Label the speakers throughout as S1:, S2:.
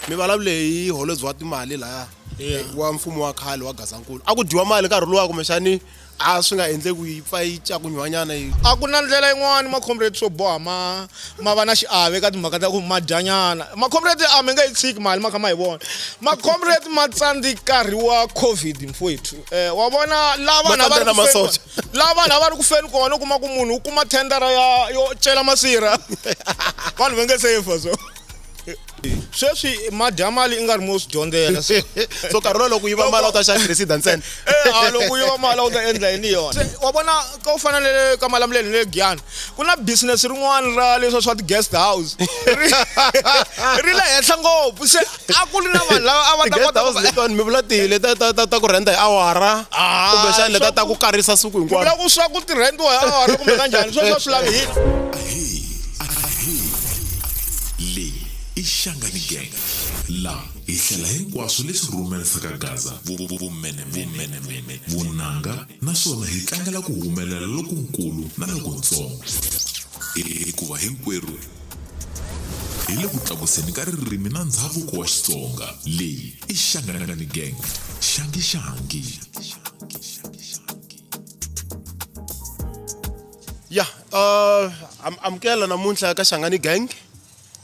S1: Mi vulavule hi holobye wa timali laya wa mfumo wa khale wa Gazankulu. A ku dyiwa mali nkarhi luwa kumbexani a swi nga endleki yi pfa yi cakunyiwanyana yi
S2: A ku na ndlela yin'wani ma-comrade swo boha ma ma va na xiave ka timhaka ta ku ma dyanyana. Ma-comrade a mi nge yi tshiki mali ma kha ma yi vona. Ma-comrade ma tsandzi nkarhi wa COVID mfowethu. Wa vona la
S1: Ma
S2: vanhu a va
S1: tsandza
S2: ri
S1: na
S2: ku feni
S1: masocha.
S2: kona la vanhu a va ri ku feni kona u kuma ku munhu u kuma thendara ya yo cela masirha vanhu va nge se fa so sweswi ma dya mali i nga ri mo swi dyondzela so
S1: So nkarhi lowu loko u yiva mali a wu ta xava Cressida ntsena.
S2: A loko u yiva mali a wu ta endla yini hi yona. Se wa vona ka ku fana na le ka Malamulele ni le Giyani ku na business rin'wana ra leswiya swa ti-guest house ri ri le henhla ngopfu se a ku ri na vanhu lava a va ta
S1: Ti-guest
S2: kota ku
S1: house letiwani mi vula tihi leta ta ta ta ku rhenta hi awara
S2: Ah,
S1: kumbexani leta
S2: swa
S1: ta ku karisa siku hinkwaro.
S2: Vula ku swa ku ti rhentiwa hi awara kumbe kanjhani sweswo a swi lavi hina.
S3: Ahee, ahee. Leyi i Shangani Gang. La hi hlela hinkwaswo leswi rhumerisaka Gaza vumenemene, vunanga naswona hi tlangela ku humelela lokunkulu na lokuntsongo. Hikuva hinkwerhu hi le ku tlakuseni ka ririmi na ndzhavuko wa Xitsonga. Leyi i Shangani Gang. Xangi xangi.
S1: Ya, amukela namuntlha ka Shangani Gang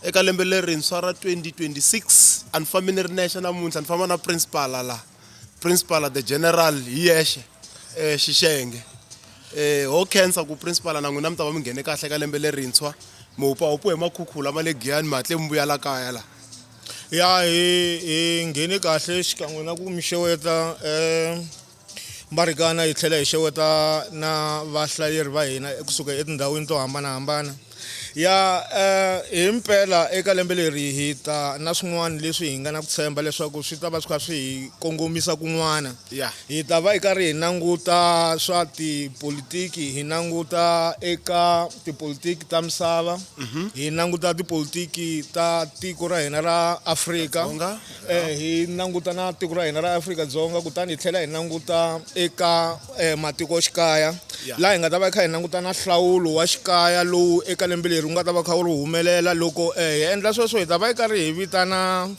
S1: eka lembe lerintshwa ra 2026. A ni fambi ni ri nexe namuntlha, ni famba na principal la. Principal the general hi yexe Xixenge. Ho khensa ku principal na n'wina mi ta va mi nghene kahle ka lembe lerintshwa. Mi hupahupiwe hi makhukhula ma le Giyani mi hatle mi vuya la kaya la.
S2: Ya hi hi nghene kahle xikan'we na ku mi xeweta Marikana hi tlhela hi xeweta na vahlaleri va hina kusuka etindhawini to hambanahambana. Ya hi mpela eka lembe leri hi ta na swin'wana leswi hi nga na ku tshemba leswaku swi ta va swi kha swi hi kongomisa kun'wana. Hi ta va hi karhi hi languta swa tipolitiki, hi languta eka tipolitiki ta misava, hi languta tipolitiki ta tiko ra hina ra Afrika. Hi languta na tiko ra hina ra Afrika-Dzonga kutani hi tlhela hi languta eka matikoxikaya laha hi nga ta va hi kha hi languta na nhlawulo wa xikaya lowu eka lembe leri wu nga ta va kha wu ri humelela. Loko hi endla sweswo hi ta va hi karhi hi vitana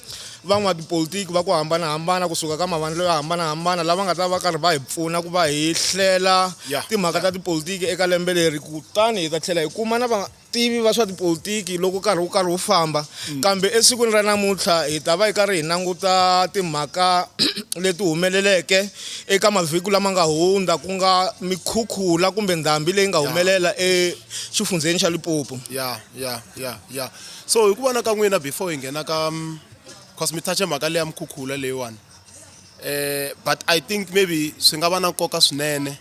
S2: van'watipolitiki va ku hambanahambana kusuka ka mavandla yo hambanahambana lava nga ta va karhi va hi pfuna ku va hi hlela timhaka ta tipolitiki eka lembe leri kutani hi ta tlhela hi kuma na va tivi va swa tipolitiki loko nkarhi wu karhi wu famba kambe esikwini ra namuntlha hi ta va hi karhi hi languta timhaka leti humeleleke eka mavhiki lama nga hundza ku nga mikhukhula kumbe ndhambi leyi nga humelela exifundzheni xa Limpopo.
S1: Ya ya ya ya so hi ku vona ka n'wina before hi nghena ka cause mi touch-e mhaka leya mikhukhula leyiwani but I think maybe swi nga va na nkoka swinene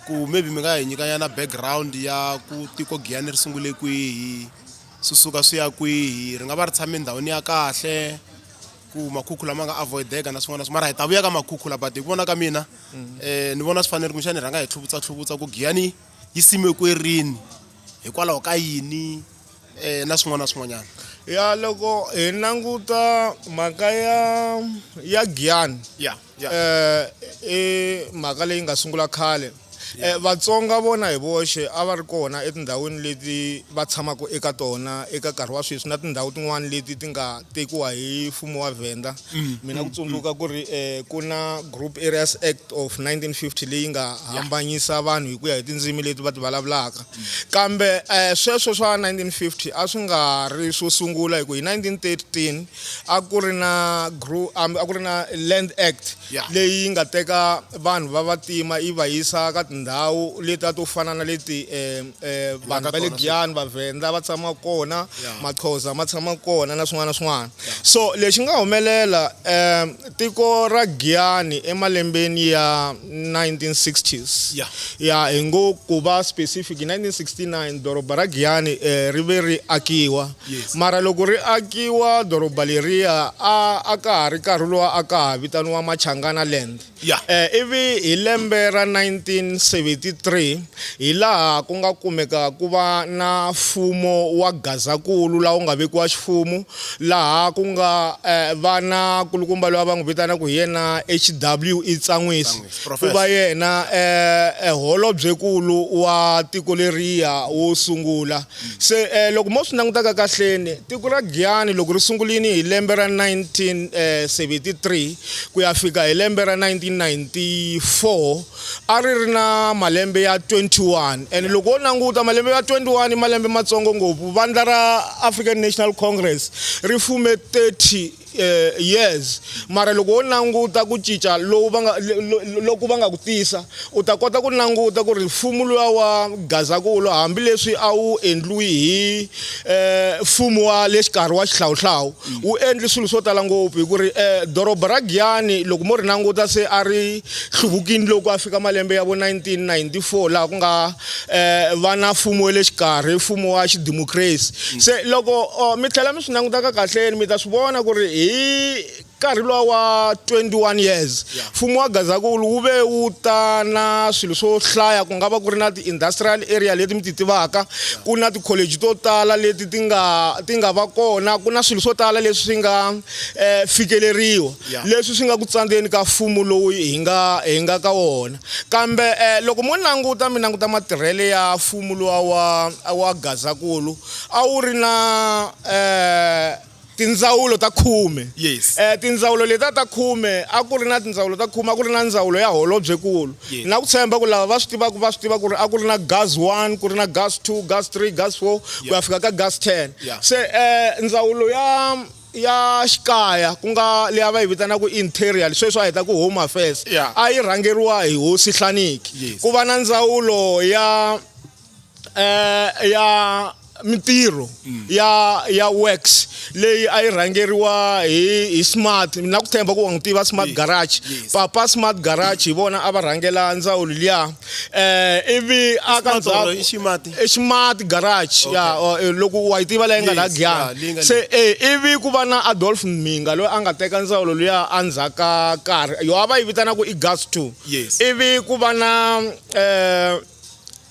S1: ku maybe mi nga hi nyikanyana background ya ku tiko Giyani ri sungule kwihi swi suka swi ya kwihi ri nga va ri tshame ndhawini ya kahle ku makhukhula ma nga avoideka na swin'wana mara hi ta vuya ka makhukhula but hi ku vona ka mina ni vona swi fanerile kumbexana hi rhanga hi tlhuvutsa tlhuvutsa ku Giyani yi simekiwe rini hikwalaho ka yini na swin'wana na swin'wanyana.
S2: Ya loko hi languta mhaka ya ya Giyani i mhaka leyi nga sungula khale. Vatsonga vona hi voxe a va ri kona etindhawini leti va tshamaka eka tona eka nkarhi wa sweswi na tindhawu tin'wani leti ti nga tekiwa hi mfumo wa Venda. Mina ku tsundzuka ku ri ku na Group Areas Act of 1950 leyi nga hambanyisa vanhu hi ku ya hi tindzimi leti va ti vulavulaka. Kambe sweswo swa 1950 a swi nga ri swo sungula hi ku hi 1913 a ku ri na a ku ri na Land Act leyi yi nga teka vanhu va vantima yi va yisa ka tindhawu letiya to fana na leti vanhu va le Giyani, Vavhenda va tshama kona, Maxhosa ma tshama kona na swin'wana na swin'wana. So lexi nga humelela tiko ra Giyani emalembeni ya 1960s ya hi ngo ku va specific hi 1969 doroba ra Giyani ri ve ri akiwa. Mara loko ri akiwa doroba leriya a a ka ha ri nkarhi lowa a ka ha vitaniwa Machangana Land. Ivi hi lembe ra 19. 73 hi laha ku nga kumeka ku va na mfumo wa Gazankulu laha wu nga vekiwa ximfumo laha ku nga eh, va na kulukumba loyi a va n'wi vitanaka hi yena HW E Tsan'wisi ku va yena eh, eh, holobyekulu wa tiko leriya wo sungula se eh, loko mo swi langutaka kahleni tiko ra Giyani loko ri sungulini hi lembe ra 1973 ku ya fika hi lembe ra 1994 a ri ri na malembe ya 21 and loko wo languta malembe ya 21 i malembe matsongo ngopfu vandla ra African National Congress ri fume 30 eh, years mara loko wo languta ku cinca lowu va nga loku va nga ku tisa u ta kota ku languta ku ri mfumo luwa wa Gazankulu hambileswi a wu endliwi hi eh, mfumo wa le xikarhi wa xihlawuhlawu wu endli swilo swo tala ngopfu hi ku ri eh, doroba ra Giyani loko mo ri languta se a ri hluvukini loko a fika malembe ya vo 1994 laha ku nga eh, va na mfumo wa le xikarhi mfumo wa xidemokirasi se loko oh, mi tlhela mi swi langutaka kahleni mi ta swi vona ku ri hi nkarhi luwa wa 21 years mfumo wa Gazankulu wu ve wu ta na swilo swo hlaya ku nga va ku ri na ti-industrial area leti mi ti tivaka ku na tikholeji to tala leti ti nga ti nga va kona ku na swilo swo tala leswi swi nga eh, fikeleriwa leswi swi nga ku tsandzeni ka mfumo lowu hi nga hi nga ka wona kambe eh, loko mo languta mi languta matirhele ya mfumo luwa wa wa Gazankulu a wu ri na eh, tindzawulo ta khume
S1: Yes.
S2: eh, tindzawulo letiya ta khume a ku ri na tindzawulo ta khume a ku ri na ndzawulo ya holobyekulu
S1: Yes.
S2: na ku tshemba ku lava va swi tivaka va swi tiva ku ri a ku ri na gas 1 ku ri na gas 2 gas 3 gas 4 ku ya fika ka gas 10
S1: Yeah.
S2: se eh, ndzawulo ya ya xikaya ku nga leyi a va yi vitanaka interior sweswi a hi ta ku home affairs
S1: Yeah.
S2: a yi rhangeriwa hi hosi Hlaniki
S1: Yes.
S2: ku va na ndzawulo ya eh, ya mintirho ya ya works leyi a yi rhangeriwa hi hi smart na ku tshemba ku wa n'wi tiva smart
S1: Yes,
S2: garage
S1: yes.
S2: papa smart garage hi vona a va rhangela ndzawulo liya eh ivi a ka
S1: Smart or
S2: ndzhaku
S1: i ximati?
S2: i smart garage ya o, eh, loko wa yi tiva leyi nga la
S1: Yes, yeah,
S2: Giyani
S1: leyi nga
S2: se eh ivi ku va na Adolf Mhinga loyi a nga teka ndzawulo luya endzhaku ka nkarhi yo a va yi vitana ku i gas 2
S1: Yes.
S2: ivi ku va na eh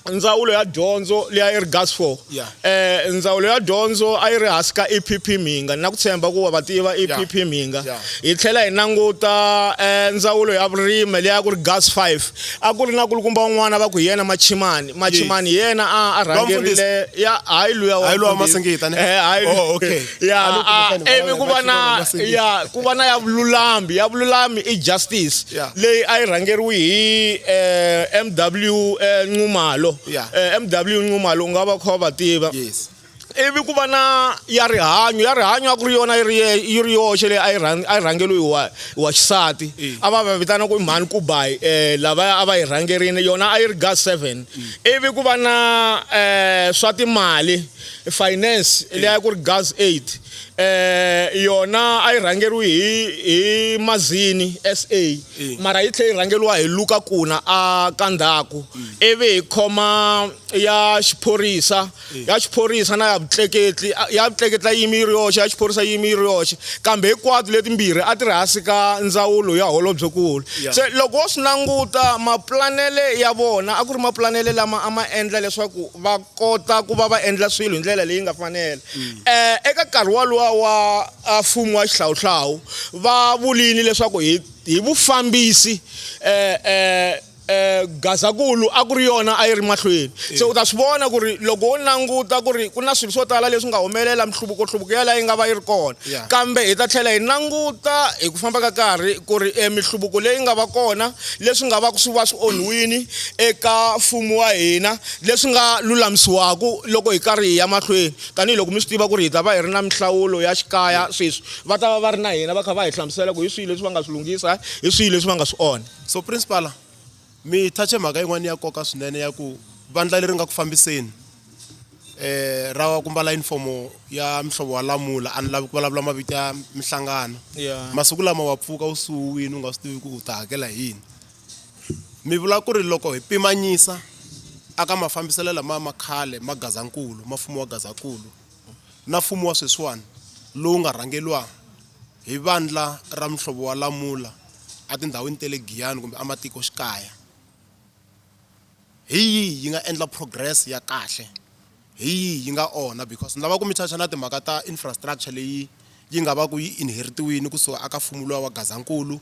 S2: ndzawulo ya dyondzo leyi a yi ri gas 4
S1: Yeah.
S2: eh ndzawulo ya dyondzo a yi ri hansi ka EPP Mhinga na ku tshemba ku va tiva EPP Mhinga
S1: Yeah.
S2: hi tlhela hi languta eh ndzawulo ya vurimi leyi a ku ri gas 5 a ku ri na kulukumba un'wana va ku hi yena Machimani Machimani yena a a rhangerile ya hayi luya
S1: Hayi luya wa
S2: mfundhisi.
S1: Masingita, ne?
S2: eh hayi
S1: Oh, okay.
S2: ya
S1: A ni ku
S2: a-
S1: kumbexani
S2: ivi ku va na
S1: Machimani wa Masingita.
S2: ya ku va na ya vululami ya vululami i justice
S1: Yeah.
S2: leyi a yi rhangeriwe hi eh, MW eh, Nxumalo
S1: Yeah.
S2: eh, MW Nxumalo u nga va kha va tiva
S1: Yes.
S2: ivi ku va na ya rihanyo ya rihanyo a ku ri yona yi ri yi ri yoxe leyi a yi a yi rhangeriwe hi wa hi wa xisati
S1: Eh.
S2: a va va vitana ku i mhani kubayi eh, lavaya a va yi rhangerini yona a yi ri gas 7 ivi ku va na eh, swa timali finance leyi a ku ri gas 8 eh yona a yi rhangeriwi hi hi Mazini SA mara yi tlhela yi rhangeriwa hi Luka Kuna a ka ndzhaku ivi hi khoma ya xiphorisa ya xiphorisa na ya vutleketli ya vutleketli a yimi yi ri yoxe ya xiphorisa yimi yi ri yoxe kambe hinkwato letimbirhi a ti ri hansi ka ndzawulo ya holobyekulu se loko wo swi languta mapulanele ya vona a ku ri mapulanele lama a ma endla leswaku va kota ku va va endla swilo hi ndlela leyi nga fanela eh eka nkarhi walowa wa mfumo wa xihlawuhlawu va vulini leswaku hi hi vufambisi eh eh eh Gazankulu a ku ri yona a yi ri mahlweni se u ta swi vona ku ri loko wo languta ku ri ku na swilo swo tala leswi nga humelela mihluvuko hluvuko yaleyo yi nga va yi ri kona kambe hi ta tlhela hi languta hi ku famba ka nkarhi ku ri eh, mihluvuko leyi nga va kona leswi nga va ku swi va swi onhiwini eka mfumo wa hina leswi nga lulamisiwaka loko hi karhi hi ya mahlweni tanihiloko mi swi tiva ku ri hi ta va hi ri na minhlawulo ya xikaya sweswi va ta va va ri na hina va kha va hi hlamusela ku hi swihi leswi va nga swi lunghisa hi swihi leswi va nga swi onha
S1: so principal mi touch mhaka yin'wana ya nkoka swinene ya ku vandla leri nga ku fambiseni eh ra ku mbala uniform ya mihlovo wa lamula a ni lavi ku vulavula mavito ya mihlangano
S2: Yeah.
S1: masiku lama wa pfuka u suwini u nga swi tivi ku u ta hakela hi yini Mi vula ku ri loko hi pimanyisa aka mafambiselo lamaya ma khale ma Gazankulu, ma mfumo wa Gazankulu na mfumo wa sweswiwani lowu nga rhangeriwa hi vandla ra muhlovo wa lamula etindhawini ta le Giyani kumbe ematikoxikaya, Hi yihi yi nga endla progress ya kahle? Hi yihi yi nga onha? Because ni lava ku mi touch-a na timhaka ta infrastructure leyi yi nga va ku yi inheritiwini kusuka aka mfumo luwa wa Gazankulu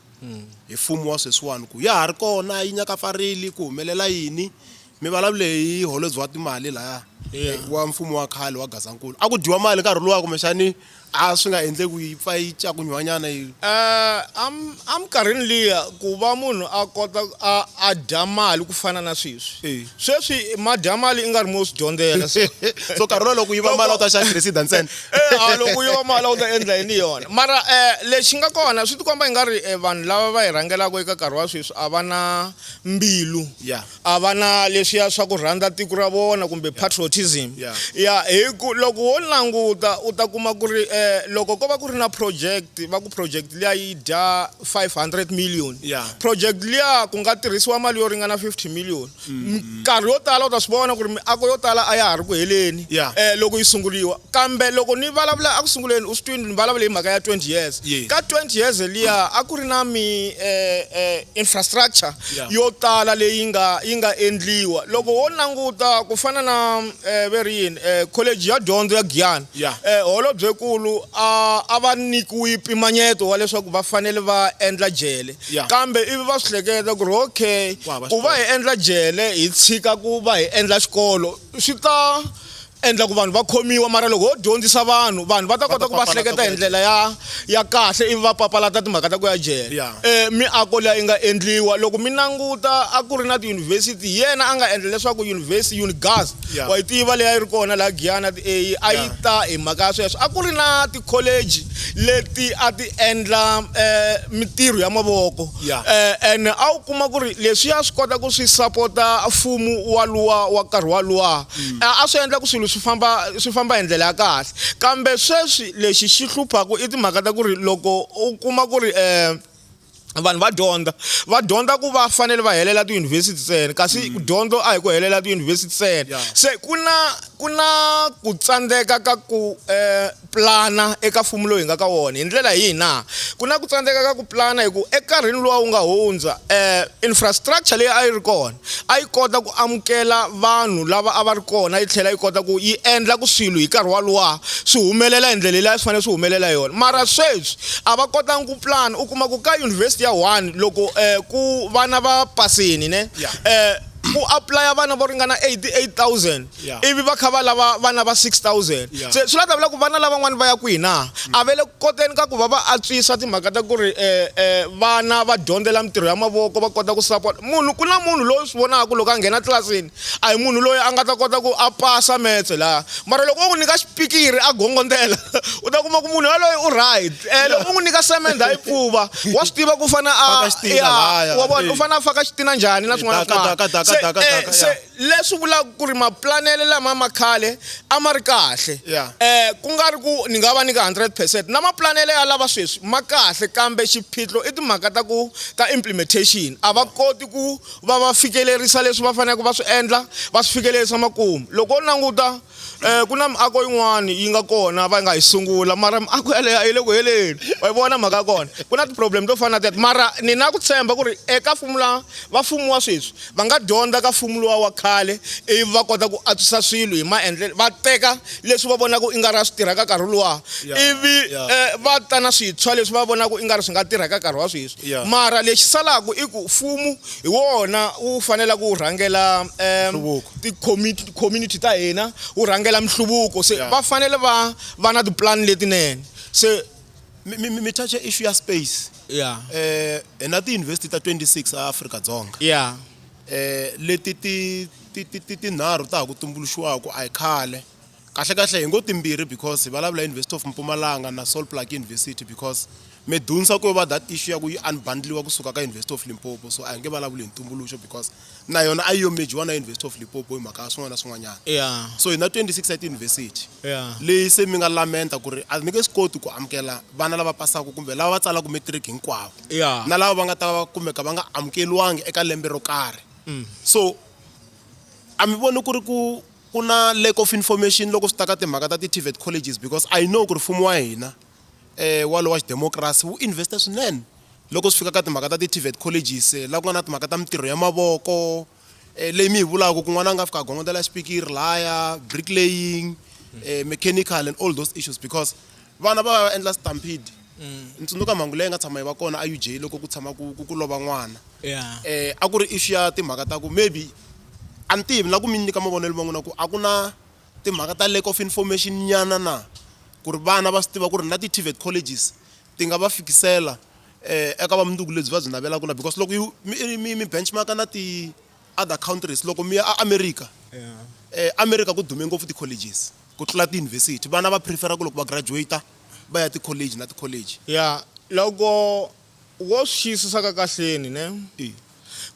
S1: hi mfumo wa sweswiwani ku ya ha ri kona yi nyakapfarile ku humelela yini mi vulavule hi holobye wa timali laya wa mfumo wa khale wa Gazankulu a ku dyiwa mali nkarhi luwa kumbexani a swi nga endleki yi pfa yi cakunyiwanyana yi
S2: Eminkarhini liya ku va munhu a kota a a dya mali ku fana na sweswi sweswi ma dya mali i nga ri mo swi dyondzela
S1: so so nkarhi lowu loko u yiva mali a wu ta xava xiresida ntsena
S2: a loko u yiva mali a wu ta endla yini yona mara lexi nga kona swi tikomba i nga ri vanhu lava va hi rhangelaka eka nkarhi wa sweswi a va na mbilu
S1: yeah.
S2: A va na leswiya swa ku rhandza tiko ra vona kumbe patriotism.
S1: Yeah.
S2: Ya hi ku loko wo languta u ta kuma ku ri loko ko va ku ri na project va ku project liya yi dya 500 million.
S1: Yeah.
S2: Project liya ku nga tirhisiwa mali yo ringana 50 million. Minkarhi yo tala u ta swi vona ku ri miako yo tala a ya ha ri ku heleni
S1: Yeah.
S2: loko yi sunguriwa. Kambe loko ni vulavula eku sunguleni u swi twini ni vulavule hi mhaka ya 20 years.
S1: Yes.
S2: Ka 20 years liya a ku ri na mi infrastructure
S1: Yeah.
S2: yo tala leyi nga yi nga endliwa loko wo languta ku fana na ve ri yini college ya dyondzo ya Giyani
S1: Yeah.
S2: Holobyekulu a a va nyikiwi mpimanyeto wa leswaku va fanele va endla jele
S1: Yeah.
S2: kambe ivi va swi hleketa ku ri okay
S1: Ku hava
S2: ku va
S1: xikolo.
S2: hi endla jele hi tshika ku va hi endla xikolo swi ta endla ku vanhu va khomiwa mara loko ho dyondzisa vanhu vanhu va ta kota ku va hleketa hi ndlela ya ya kahle ivi va papalata timhaka ta ku ya jele
S1: Yeah.
S2: Miako liya yi nga endliwa loko mi languta a ku ri na tiyunivhesiti hi yena a nga endla leswaku yunivhesiti Unigas
S1: Yeah.
S2: wa yi tiva leyi a yi ri kona laha Giyani ti a yi
S1: Yeah.
S2: ta hi mhaka ya sweswo a ku ri na tikholeji leti a ti endla mintirho ya mavoko
S1: Yeah.
S2: Ene a wu kuma ku ri leswiya swi kota ku swi sapota mfumo wa luwa wa nkarhi wa luwa a swi endla ku swilo swi famba swi famba hi ndlela ya kahle kambe sweswi lexi xi hluphaka i timhaka ta ku ri loko u kuma ku ri vanhu va dyondza va dyondza ku va fanele va helela tiyunivhesiti ntsena kasi dyondzo a hi ku helela tiyunivhesiti ntsena
S1: Yeah.
S2: se ku na ku na ku tsandzeka ka ku plana eka mfumo lowu hi nga ka wona hi ndlela yihi na ku na ku tsandzeka ka ku plana hi ku enkarhini luwa wu nga hundza infrastructure leyi a yi ri kona a yi kota ku amukela vanhu lava a va ri kona yi tlhela yi kota ku yi endla ku swilo hi nkarhi waluwa swi humelela hi ndlela leyi a swi fanele swi humelela yona mara sweswi a va kotangi ku plan u kuma ku ka yunivhesiti ya one loko ku vana va pasini ne
S1: Yeah.
S2: Ku apply vana vo ringana 88000
S1: Yeah.
S2: ivi va kha va lava vana va 6000
S1: Yeah.
S2: se swi la ta vula ku vana lavan'wana va ya kwihi na a va le ku koteni ka ku va va antswisa timhaka ta ku ri vana va dyondzela mintirho ya mavoko va kota ku support munhu ku na munhu loyi swi vonaka loko a nghena tlilasini a hi munhu loyi a nga ta kota ku a pasa metse laha mara loko u n'wi nyika xipikiri a gongondela u ta kuma ku munhu yaloye u right loko u n'wi nyika semende a yi pfuva wa swi tiva ku fana a
S1: Faka xitina laya,
S2: wa vona u
S1: eh.
S2: fana a faka xitina njhani na swin'wana na
S1: Daka,
S2: swin'wana.
S1: daka, daka,
S2: Se,
S1: daka, daka,
S2: se
S1: yeah.
S2: leswi vulaka ku ri mapulanele lama ma khale a ma ri kahle
S1: Yeah.
S2: Ku nga ri ku ni nga va nyika 100% na mapulanele ya lava sweswi ma kahle kambe xiphiqo i timhaka ta ku ta implementation a va koti ku va va fikelerisa leswi va faneleke va swi endla va swi fikelerisa makumu loko u languta ku na miako yin'wani yi nga kona va nga yi sungula mara miako yaleyo a yi le ku heleni wa yi vona mhaka ya kona ku na ti-problem to fana na teto mara ni na ku tshemba ku ri eka mfumo la va mfumo wa sweswi va nga dyondza ka mfumo luwa wa khale ivi va kota ku antswisa swilo hi maendlelo va teka leswi va vonaka i nga ri a swi tirha ka nkarhi luwa ivi va ta na swintshwa leswi va vonaka i nga ri swi nga tirha ka nkarhi wa sweswi mara lexi salaka i ku mfumo hi wona wu faneleke wu rhangela
S1: Nhluvuko.
S2: ti-community ta hina wu rhangela mihluvuko se
S1: Yeah.
S2: va fanele va va na tipulani letinene se
S1: Mi- mi mi touch issue ya space
S2: yeah
S1: hi na tiyunivhesiti ta 26 a Afrika-Dzonga
S2: yeah
S1: leti ti ti ti ti tinharhu ta ha ku tumbuluxiwaka a hi khale kahle kahle hi ngo timbirhi because hi vulavula University of Mpumalanga na Sol Plaatje University because Medunsa ku yo va that issue ya ku yi unbundliwa kusuka ka University of Limpopo so a hi nge vulavuli hi ntumbuluxo because na yona a yi yo mejiwa na University of Limpopo hi mhaka ya swin'wana na swin'wanyana
S2: yeah
S1: so hi na 26 ya tiyunivhesiti
S2: yeah
S1: leyi se mi nga lamenta ku ri a ni nge swi koti ku amukela vana lava pasaka kumbe lava va tsalaka matric hinkwavo
S2: yeah
S1: na lava va nga ta va kumeka va nga amukeriwangi eka lembe ro karhi so a mi voni ku ri ku ku na lack of information loko swi ta ka timhaka ta ti-TVET colleges because I know ku ri mfumo wa hina walowo wa xidemokirasi wu invest-e swinene loko swi fika ka timhaka ta ti-TVET colleges la ku nga na timhaka ta mintirho ya mavoko Leyi mi yi vulaka ku n'wana a nga fika a gongondela xipikiri laya bricklaying, mechanical and all those issues, because vana va va va endla stampede. Ni tsundzuka mhangu leyi nga tshama yi va kona a UJ loko ku tshama ku lova n'wana. A ku ri issue ya timhaka ta ku maybe a ni tivi na ku mi nyika mavonelo ma n'wina ku a ku na timhaka ta lack of information nyana na ku ri vana va swi tiva ku ri na ti-TVET colleges ti nga va fikisela eka vumundzuku lebyi va byi navelaka na, because loko mi benchmark na ti other countries, loko mi ya a America, America ku dume ngopfu ti-colleges ku tlula tiyunivhesiti. Vana va prefera ku loko va graduate va ya ti-college na ti-college.
S2: Ya, loko wo swi xiyisisa ka kahleni ne,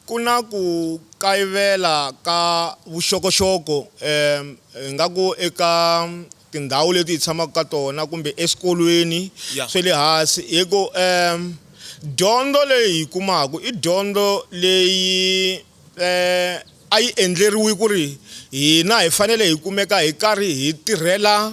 S2: ku na ku kayivela ka vuxokoxoko, hi nga ku eka tindhawu leti hi tshamaka ka tona kumbe eswikolweni swa le hansi, hi ku dyondzo leyi hi kumaka i dyondzo leyi a yi endleriwi ku ri hina hi fanele hi kumeka hi karhi hi tirhela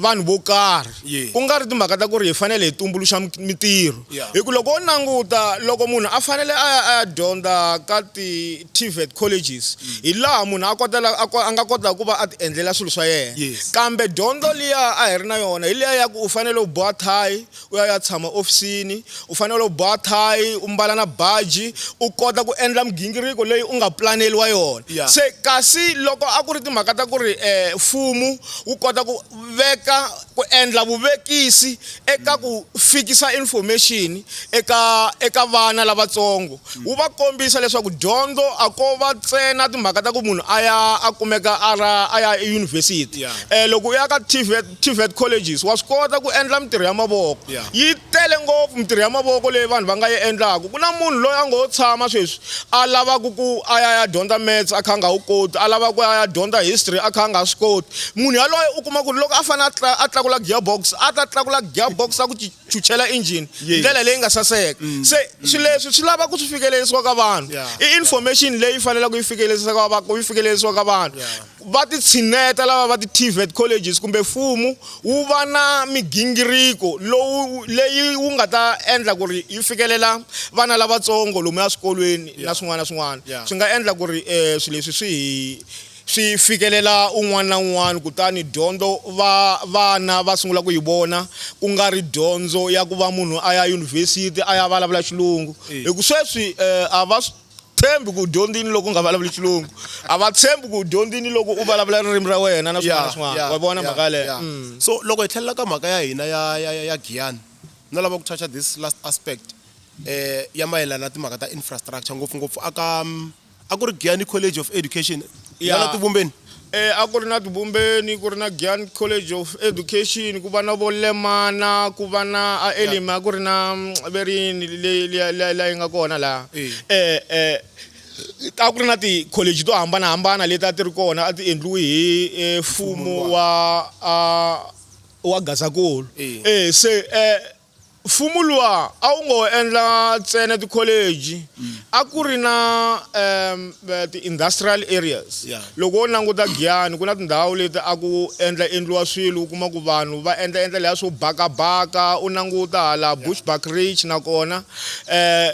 S2: vanhu vo karhi, ku nga ri timhaka ta ku ri hi fanele hi tumbuluxa mitirho. Hi ku loko wo languta, loko munhu a fanele a ya a ya dyondza ka ti TVET colleges, hi laha munhu a kotela a nga kota ku va a ti endlela swilo swa yena. Kambe dyondzo liya a hi ri na yona hi liya ya ku u fanele u boha thayi, u ya ya tshama ofisini, u fanele u boha thayi, u mbala na baji, u kota ku endla migingiriko leyi u nga planeliwa yona. Se kasi loko a ku ri timhaka ta ku ri mfumo wu kota ku veka ku endla vuvekisi eka ku fikisa information eka vana lavatsongo, wu va kombisa leswaku dyondzo a ko va ntsena timhaka ta ku munhu a ya a kumeka a ra a ya eyunivhesiti. Loko u ya ka TVET colleges, wa swi kota ku endla mintirho ya mavoko. Yi tele ngopfu mintirho ya mavoko leyi vanhu va nga yi endlaku. Ku na munhu loyi a ngo tshama sweswi a lavaku ku a ya ya dyondza maths a kha a nga wu koti, a lava ku ya ya dyondza history a kha a nga swi koti. Munhu yaloye u kuma ku ri loko a fanele a tlakula gearbox, a ta tlakula gearbox a ku chuchela engine ndlela leyi nga saseka. Se swilo leswi swi lava ku swi fikelerisiwa ka vanhu. I information leyi faneleke yi fikelerisiwa ka yi fikelelisiwa ka vanhu. Va ti tshineta lava va ti TVET colleges kumbe mfumo wu va na migingiriko lowu leyi wu nga ta endla ku ri yi fikelela vana lavatsongo lomuya swikolweni na swin'wana na swin'wana. Swi nga endla ku ri swilo leswi swi hi swi fikelela un'wana na un'wana, kutani dyondzo va vana va sungula ku yi vona ku nga ri dyondzo ya ku va munhu a ya yunivhesiti a ya vulavula xilungu. Hi ku sweswi a va swi tshembi ku dyondzini loko u nga vulavuli xilungu, a va tshembi ku dyondzini loko u vulavula ririmi ra wena na swin'wana na swin'wana. Wa vona mhaka yaleyo?
S1: So loko hi tlhelela ka mhaka ya hina ya Giyani, no lava ku toucha this last aspect ya mayelana na timhaka ta infrastructure, ngopfungopfu aka a ku ri Giyani College of Education ya la Tivumbeni.
S2: A ku ri na Tivumbeni, ku ri na Giyani College of Education, ku va na vo Lemana, ku va na a Elim, a ku ri na verini leyi liya yi nga kona laha. A ku ri na ti-college to hambanahambana leti a ti ri kona, a ti endliwe hi mfumo wa Gazankulu. Se mfumo luwa a wu ngo endla ntsena tikholeji, a ku ri na ti-industrial areas. Loko wo languta Giyani, ku na tindhawu leti a ku endla endliwa swilo, u kuma ku vanhu va endla endla liya swo bakabaka, u languta hala Bushbuckridge nakona,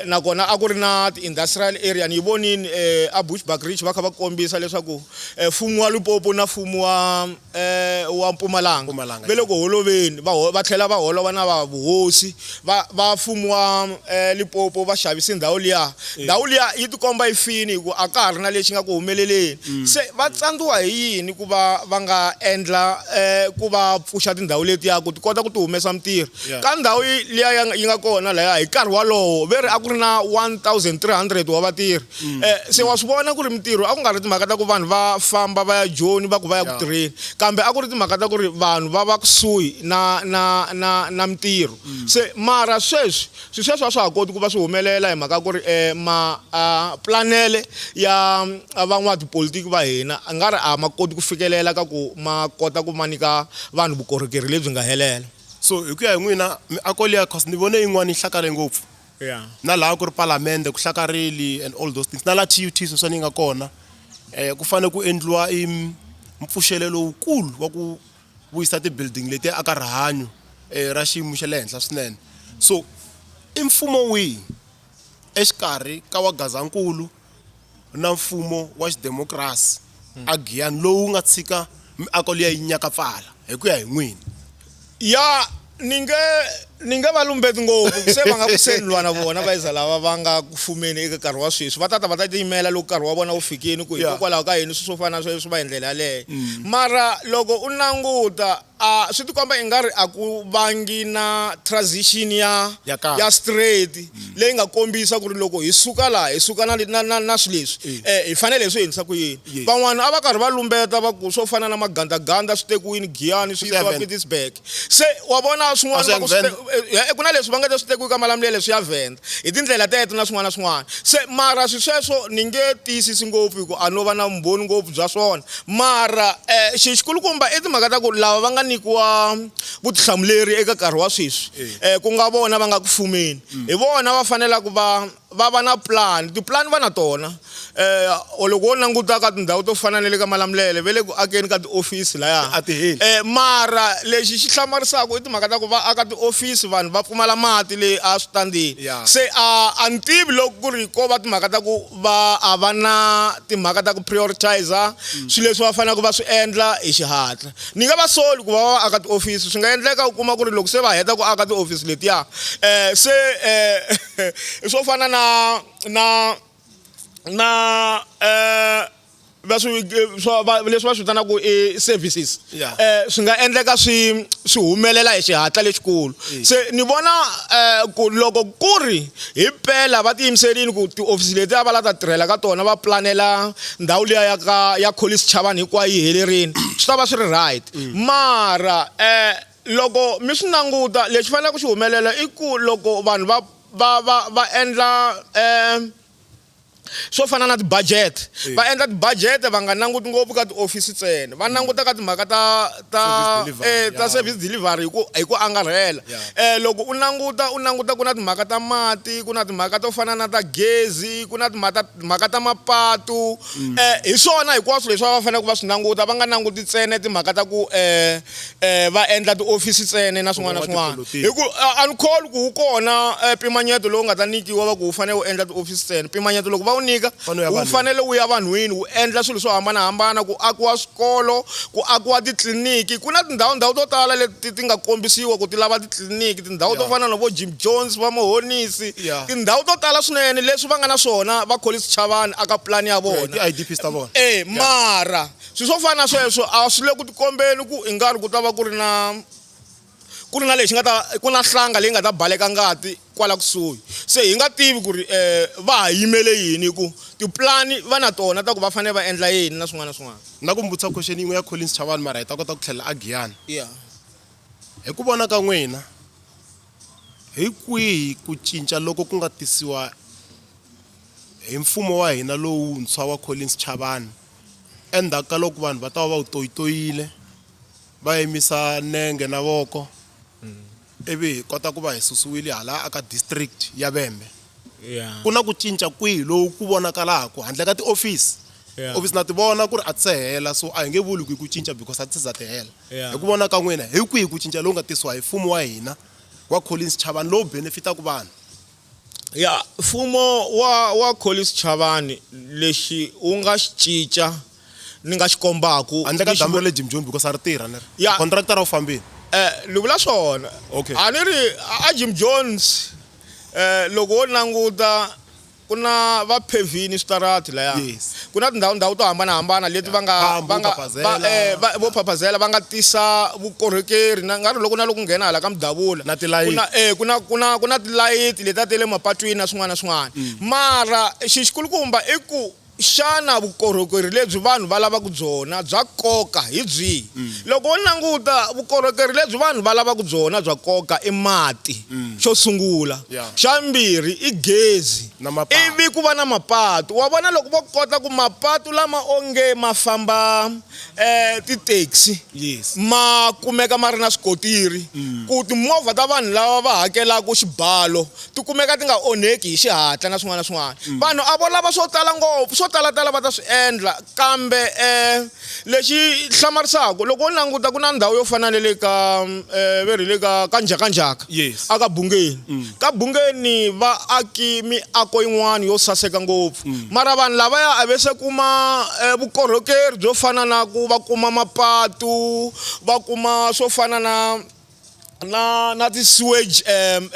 S2: nakona a ku ri na ti-industrial area. Ni yi vonini a Bushbuckridge va kha va kombisa leswaku mfumo wa Limpopo na mfumo wa Mpumalanga
S1: Mpumalanga,
S2: ve le ku holoveni, va tlhela va holova na va vuhosi va mfumo wa Limpopo va xavise ndhawu liya. Ndhawu liya yi tikomba yi fini hi ku a ka ha ri na lexi nga ku humeleleni. Se va tsandziwa hi yini ku va va nga endla ku va pfuxa tindhawu letiya ku ti kota ku ti humesa mintirho? Ka ndhawu liya yi nga kona laya hi nkarhi walowo ve ri a ku ri na 1300 wa vatirhi. Se wa swi vona ku ri mintirho a ku nga ri timhaka ta ku vanhu va famba va ya Joni va ku va ya ku tirheni, kambe a ku ri timhaka ta ku ri vanhu va va kusuhi na mintirho. Se mara sweswi swilo sweswo a swa ha koti ku va swi humelela hi mhaka ku ri ma planele ya van'watipolitiki va hina a nga ri a ma koti ku fikelela ka ku ma kota ku ma nyika vanhu vukorhokeri lebyi nga helela.
S1: So hi ku ya hi n'wina miako liya, cause ni vone yin'wana yi hlakale ngopfu na laha ku ri palamende ku hlakareli and all those things, na laha TUT sweswiwani yi nga kona, ku fanele ku endliwa i mpfuxelelo lowukulu wa ku vuyisa ti-building letiya aka rihanyo ra xiyimo xa le henhla swinene. So i mfumo wihi exikarhi ka wa Gazankulu, na mfumo wa xidemokirasi a Giyani lowu nga tshika miako liya yi nyakapfala hi ku ya hi n'wina?
S2: Ya, ni nge ni nge va lumbeti ngopfu se va nga ku se ni lwa na vona vayiza lava va nga ku fumeni eka nkarhi wa sweswi va tata va ta tiyimela loko nkarhi wa vona wu fikini ku hikokwalaho ka yini swilo swo fana na sweswo va hi ndlela yaleyo mara loko u languta a swi tikomba ingari a ku vangi na transition ya
S1: Ya kahle.
S2: ya straight leyi nga kombisa ku ri loko hi suka laha hi suka na na na, na swilo leswi eh hi fanele hi swi endlisa ku yini
S1: Yes.
S2: van'wana a va karhi va lumbeta va ku swo fana na magandaganda swi tekiwini giyani swi yisiwa
S1: Seven.
S2: Pietersburg se wa vona swin'wana
S1: A swi
S2: va ku
S1: yangi
S2: swi ku na leswi va nga ta swi tekiwi ka malamulele swi ya Venda hi tindlela teto na swin'wana na swin'wana se mara swi sweswo ni nge tiyisisi ngopfu hi ku a no va na vumbhoni ngopfu bya swona mara um xi xikulukumba i timhaka ta ku lava va nga nyikiwa vutihlamuleri eka nkarhi wa sweswi um ku nga vona va nga ku fumeni hi vona va fanelaka va va va na plan tipulani va na tona um loko wo languta ka tindhawu to fana na le ka Malamulele ve le ku akeni ka tiofisi laya
S1: A ti heli.
S2: Mara lexi xi hlamarisaka i timhaka ta ku va aka tiofisi vanhu va pfumala mati le a switandini
S1: Yeah.
S2: se a a ni tivi loko ku ri ko va timhaka ta ku va a va na timhaka ta ku prioritizer swilo leswi va faneleke va swi endla hi xihatla ni nga va soli ku va va aka tiofisi swi nga endleka u kuma ku ri loko se va heta ku aka tiofisi letiya se swo fana na na na va swi swa va leswi va swi vitanaka i services
S1: Yeah.
S2: Swi nga endleka swi swi humelela hi xihatla lexikulu se ni vona ku loko ku ri hi mpela va tiyimiserile ku tiofisi leti a va la ta tirhela ka tona va planela ndhawu liya ya ka ya Collins Chavani hinkwayo yi helerile swi ta va swi ri right mara loko mi swi languta lexi faneleke xi humelela i ku loko vanhu va va va va endla swo fana na ti-budget va endla ti-budget va nga languti ngopfu ka tiofisi ntsena va languta ka timhaka ta ta
S1: Service delivery,
S2: ta
S1: yeah.
S2: service delivery hi ku hi ku angarhela
S1: Yeah.
S2: Loko u languta u languta ku na timhaka ta mati ku na timhaka to fana na ta gezi ku na timhaka timhaka ta mapatu hi swona hinkwaswo leswi va faneleke va swi languta va nga languti ntsena timhaka ta ku va endla tiofisi ntsena na swin'wana na swin'wana
S1: Van'watipolitiki.
S2: hi ku a ni kholwi ku wu kona mpimanyeto lowu nga ta nyikiwa va ku wu fanele wu endla tiofisi ntsena mpimanyeto loko va wu nyika
S1: Fanele wu ya
S2: wu
S1: vanhwini.
S2: fanele wu ya vanhwini wu endla swilo swo hambanahambana ku akiwa swikolo ku akiwa titliliniki ku na tindhawu ndhawu to tala leti ti nga kombisiwa ku ti lava titliliniki tindhawu to
S1: Yeah.
S2: fana na vo Jim Jones va Mohonisi
S1: Yeah.
S2: tindhawu to tala swinene leswi va nga na swona va Collins Chavani aka pulani ya vona
S1: ti-IDPs ta vona
S2: Mara swilo swo fana na sweswo a swi le ku tikombeni ku i nga ri ku ta va ku ri na ku ri na lexi nga ta ku na nhlanga leyi nga ta baleka ngati kwala kusuhi se hi nga tivi ku ri va ha yimele yini ku tipulani va na tona ta ku va fanele va endla yini na swin'wana na swin'wana
S1: Na ku mi vutisa question yin'we ya Collins Chavani mara hi ta kota ku tlhela a Giyani
S2: yeah
S1: hi ku vona ka n'wina hi kwihi ku cinca loko ku nga tisiwa hi mfumo wa hina lowuntshwa wa Collins Chavani endzhaku ka loko vanhu va ta va va wu toyitoyile va yimisa nenge na voko ivi hi kota ku va hi susiwile hala aka district ya Vhembe
S2: yeah
S1: ku na ku cinca kwihi lowu ku vonakalaku handle ka tiofisi
S2: Yeah.
S1: ofisi na ti vona ku ri a ti se hela so a hi nge vuli ku i ku cinca because a ti se za ti hela
S2: Yeah.
S1: hi ku vona ka n'wina hi kwihi ku cinca lowu nga tisiwa hi mfumo wa hina wa Collins Chavani lowu benefitaka vanhu
S2: ya mfumo wa wa Collins Chavani lexi wu nga xi cinca ni nga xi kombaku
S1: handle ka
S2: ni xi
S1: damu ra le Jim Jones because a ri tirha ni ri
S2: Yeah.
S1: contractor a wu fambile
S2: Ni vula swona
S1: Okay.
S2: a ni ri a Jim Jones loko wo languta ku na va phevhini switarati laya
S1: Yes.
S2: ku na tindhawu ndhawu to hambanahambana leti va nga
S1: Phambu,
S2: va nga
S1: Phaphazela.
S2: va, va vo phaphazela va nga tisa vukorhokeri na nga ri loko na loko nghena hala ka Mudabula
S1: Na tilayiti.
S2: ku na ku na ku na ku na tilayiti leti a ti le mapatwini na swin'wana na swin'wana mara xi xikulukumba i ku xana vukorhokeri lebyi vanhu va lavaka byona bya nkoka hi byihi loko wo languta vukorhokeri lebyi vanhu va lavaka byona bya nkoka i mati xo sungula
S1: Yeah.
S2: xa mbirhi i gezi
S1: Na mapatu.
S2: ivi ku va na mapatu wa vona loko vo kota ku mapatu lama onge ma famba ti-taxi
S1: Yes.
S2: ma kumeka ma ri na swikotiri ku timovha ta vanhu lava va hakelaka xibalo ti kumeka ti nga onheki hi xihatla na swin'wana na swin'wana vanhu a vo lava swo tala ngopfu swo swo talatala va ta swi endla kambe um lexi hlamarisaka loko wo languta ku na ndhawu yo fana na le ka um ve ri le ka ka njhakanjhaka
S1: Yes.
S2: aka bungeni ka bungeni va aki miako yin'wana yo saseka ngopfu mara vanhu lavaya a ve se kuma eh, vukorhokeri byo fana na ku va kuma mapatu va kuma swo fana na na na ti-sewage um,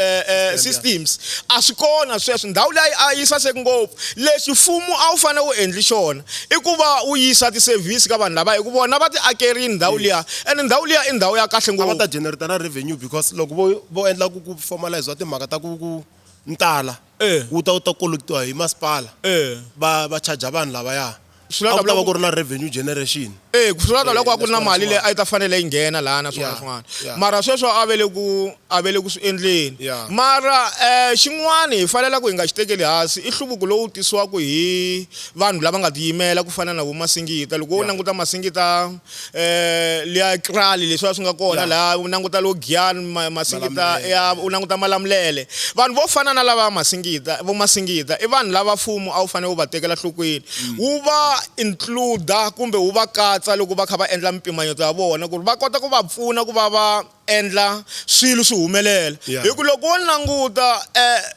S2: systems a swi kona sweswo ndhawu leyi a yi saseki ngopfu lexi mfumo a wu fanele wu endli xona i ku va wu yisa ti-service ka vanhu lava hi ku vona va ti akerini ndhawu liya ene ndhawu liya i ndhawu ya kahle
S1: a va
S2: ngopfu
S1: ta generate na revenue because loko vo vo endla ku ku formalize timhaka ta ku ku ntala
S2: Eh.
S1: wu ta wu ta kolektiwa hi masipala
S2: Eh.
S1: va va charge vanhu lavaya
S2: Swi
S1: a
S2: lava
S1: ku ta va
S2: ku-
S1: ku ri na revenue generation
S2: Eh ku swi loko a ku ri na
S1: leswin'wana
S2: mali leyi
S1: swin'wana.
S2: a yi ta fanele yi nghena laha na swin'wana
S1: Yeah,
S2: swin'wana
S1: yeah.
S2: mara sweswo a ve le ku a ve le ku swi endleni
S1: Yeah.
S2: mara eh xin'wana hi fanele ku hi nga xi tekeli hansi i nhluvuko lowu tisiwaka hi vanhu lava nga tiyimela ku fana na vo Masingita loko wo
S1: Yeah.
S2: languta Masingita eh liya krali leswiya swi nga kona
S1: Yeah.
S2: laha u languta lo Giyani Masingita
S1: Malamulele.
S2: ya u languta Malamulele vanhu vo fana na lava Masingita vo Masingita i vanhu lava mfumo a wu fanele wu va tekela nhlokweni wu va include kumbe wu va katsa loko va kha va endla mimpimanyeto ya vona ku ri va kota ku va pfuna ku va va endla swilo swi humelela
S1: Yeah.
S2: hi ku loko wo languta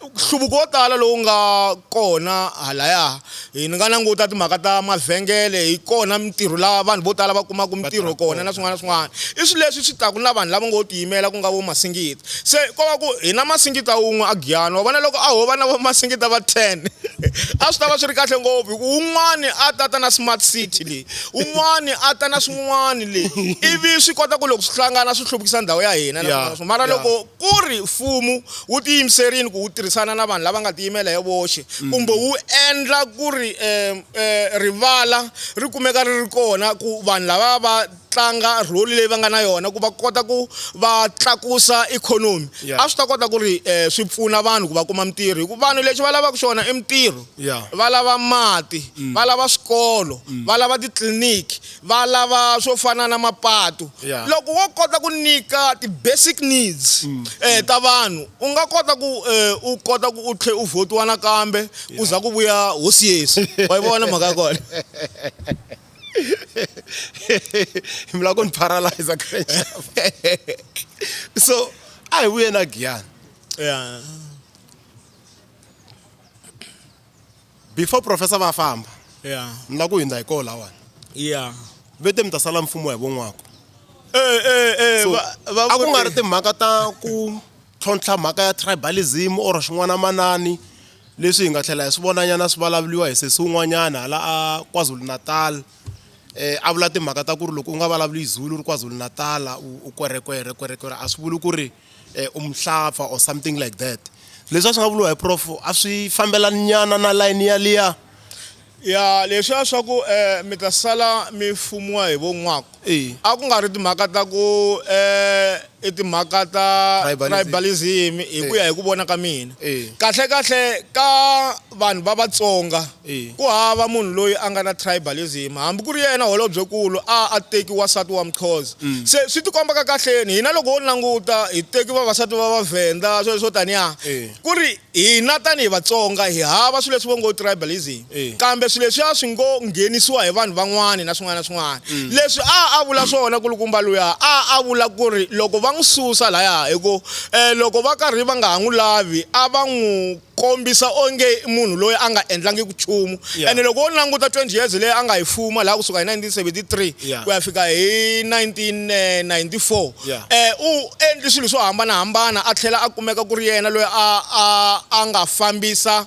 S2: nhluvuko wo tala lowu nga kona halaya hi ni nga languta timhaka ta mavhengele hi kona mintirho laha vanhu vo tala va kumaka mintirho kona na swin'wana na swin'wana i swilo leswi swi taku na vanhu lava ngo tiyimela ku nga vo Masingita se ko va ku hi na Masingita wun'we a Giyani wa vona loko a ho va na vo Masingita va 10 a swi ta va swi ri kahle ngopfu hi ku wun'wani a ta ta na smart city leyi wun'wani a ta na swin'wani leyi ivi swi kota ku loko swi hlangana swi hluvukisa ndhawu ya hina na
S1: Yeah,
S2: swin'wana na swin'wana. Mara
S1: yeah.
S2: loko ku ri mfumo wu tiyimiserile ku wu tirhisana na vanhu lava nga tiyimela hi voxe kumbe wu endla ku ri rivala ri kumeka ri ri kona ku vanhu lava va tlanga role leyi va nga na yona ku va kota ku va tlakusa ikhonomi
S1: Yeah.
S2: a swi ta kota ku ri swi pfuna vanhu ku va kuma mintirho hi ku vanhu lexi va lavaka xona i mintirho
S1: Yeah.
S2: va lava mati va lava swikolo va lava titliliniki va lava swo fana na mapatu
S1: Yeah.
S2: loko wo kota ku nyika ti-basic needs ta vanhu u nga kota ku u kota ku u tlhe u votiwa nakambe ku za ku vuya hosi Yesu wa yi vona mhaka ya kona
S1: mi lava ku ni paralyze so a hi vuye na Giyani
S2: yeah.
S1: before professor va famba
S2: yeah.
S1: ni lava ku hundza hi koho lawani
S2: yeah.
S1: ve te mi ta sala mfumo hi von'wako
S2: Eh, eh, eh,
S1: so
S2: va
S1: a ku nga ri timhaka ta ku tlhontlha mhaka ya tribalism or xin'wana manani leswi hi nga tlhela hi swi vonanyana swi vulavuriwa hi sesi wun'wanyana hala a KwaZulu-Natal a vula timhaka ta ku ri loko u nga vulavuli Zulu ri KwaZulu-Natal u kwerekwere kwerekwere a swi vuli ku ri u muhlapfa or something like that leswi a swi nga vuriwa hi prof a swi fambelani nyana na layini yaliya
S2: ya leswiya swa ku mi ta sala mi fumiwa hi von'wako
S1: Eh.
S2: a ku nga ri timhaka ta ku i timhaka ta
S1: Tribalism.
S2: tribalism hi ku ya hi ku vona ka mina
S1: Eh.
S2: kahle kahle ka vanhu va Vatsonga
S1: Eh.
S2: ku hava munhu loyi a nga na tribalism hambi ku ri yena holobyekulu a a teki wasati wa Mxhosa se swi tikomba ka kahleni hina loko wo languta hi teki vavasati va Vavhenda sweswo taniya
S1: Eh.
S2: ku ri hina tanihi Vatsonga hi hava swilo leswi vo ngo tribalism
S1: Eh.
S2: kambe swilo leswiya swi ngo nghenisiwa hi vanhu van'wani na swin'wana na swin'wana leswi a a vula swona kulukumba luya a a vula ku ri loko va n'wi susa laya hi ku loko va karhi va nga ha n'wi lavi a va n'wi kombisa onge i munhu loyi a nga endlangiki nchumu
S1: Yeah.
S2: ene loko wo languta 20 years leyi a nga yi fuma laha kusuka hi 1973
S1: Yeah.
S2: ku ya fika hi 1994
S1: Yeah.
S2: U endli swilo swo hambanahambana a tlhela a kumeka ku ri yena loyi a nga fambisa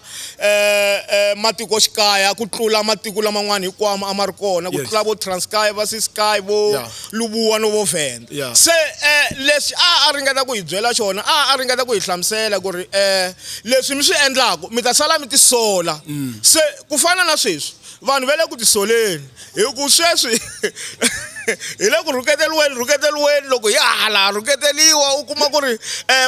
S2: matikoxikaya ku tlula matiko laman'wana hinkwawo a ma ri kona ku
S1: Yes.
S2: tlula vo Transkei va Ciskei vo
S1: Yeah.
S2: Lubuwa no vo Venda
S1: Yeah.
S2: se leswi a a ringeta ku hi byela xona a a ringeta ku hi hlamusela ku ri leswi mi swi endlaku mi ta sala mi tisola se ku fana na sweswi vanhu va le ku tisoleni hi ku sweswi hi le ku rhuketeriweni rhuketeriweni loko ya hala rhuketeriwa u kuma ku ri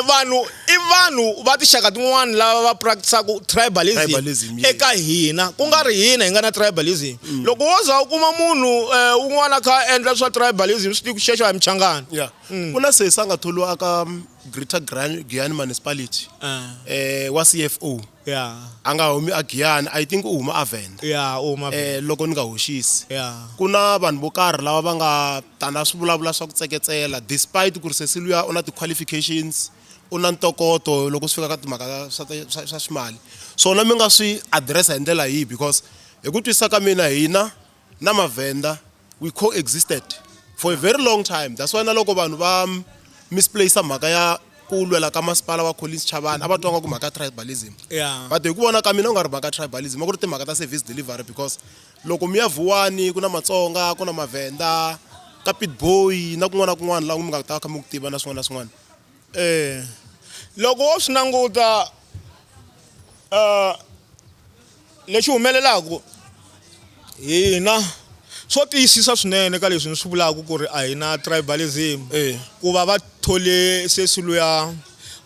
S2: vanhu i vanhu va tinxaka tin'wani lava va practice-aka tribalism
S1: Tribalism, yes.
S2: eka hina ku nga ri hina hi nga na tribalism loko wo za u kuma munhu un'wana a kha a endla swa tribalism swi tiku xexo a hi muchangana
S1: Yeah. Ku na sesi a nga tholiwa aka Greater Giyani Municipality
S2: Ah.
S1: wa CFO
S2: ya
S1: a nga humi a Giyani I think u huma a Venda
S2: ya u huma
S1: loko ni nga hoxisi
S2: ya
S1: ku na vanhu vo karhi lava va nga ta na swivulavula swa ku tseketsela despite ku ri sesi luya u na ti-qualifications u na ntokoto loko swi fika ka timhaka swa ximali swona mi nga swi address-a hi ndlela yihi because hi ku twisisa ka mina hina na mavhenda we coexisted for a very long time that's why na loko vanhu va misplace mhaka ya ku lwela ka masipala wa Collins Chabane a va twa nga ku mhaka ya tribalism
S2: Yeah.
S1: but hi ku vona ka mina u nga ri mhaka ya tribalism a ku ri timhaka ta service delivery because loko mi ya Vuwani ku na Matsonga ku na Mavhenda ka Pitboy na kun'wana na kun'wana laha mi nga ta kha mi ku tiva na swin'wana na swin'wana
S2: Eh. Loko wo swi languta lexi humelelaku hina swo tiyisisa swinene ka leswi ni swi vulaka ku ri a hi na tribalism
S1: Eh.
S2: ku va va thole sesi luya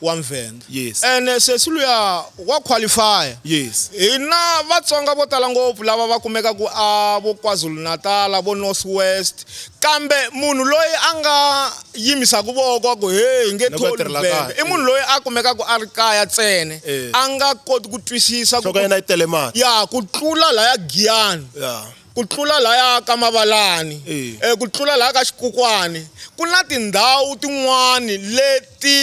S2: wa Mvenda
S1: Yes.
S2: ene sesi luya wa qualify
S1: yes
S2: hina Vatsonga vo tala ngopfu lava va kumekaku a vo KwaZulu-Natal vo North West kambe munhu loyi a nga yimisaka voko a ku he hi nge
S1: Na ku ya
S2: tholi
S1: tirhela
S2: Venda
S1: kaya.
S2: i munhu loyi a kumekaka a ri kaya ntsena
S1: Eh.
S2: a nga koti ku twisisa ku
S1: nhloko ya yena yi tele mati
S2: ya ku tlula laya Giyani
S1: ya
S2: ku tlula laya ka Mavalani
S1: Eh.
S2: ku tlula laya ka Xikukwani ku na tindhawu tin'wani leti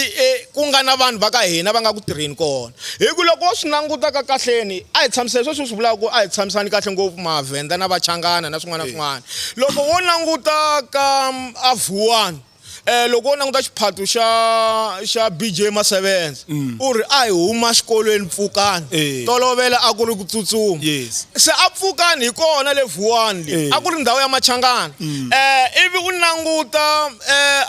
S2: ku nga na vanhu va ka hina va nga ku tirheni kona hi ku loko wo swi languta ka kahleni a hi tshamiseni sweswi swi vulaka ku a hi tshamisani kahle ngopfu mavhenda na vachangana na swin'wana na swin'wana loko wo languta ka a Vuwani loko wo languta xiphato xa xa BJ Masebenza u ri a hi huma xikolweni pfukani tolovela a ku ri ku tsutsuma
S1: Yes.
S2: se a pfukani hi kona le Vuwani le a ku ri ndhawu ya Machangana ivi u languta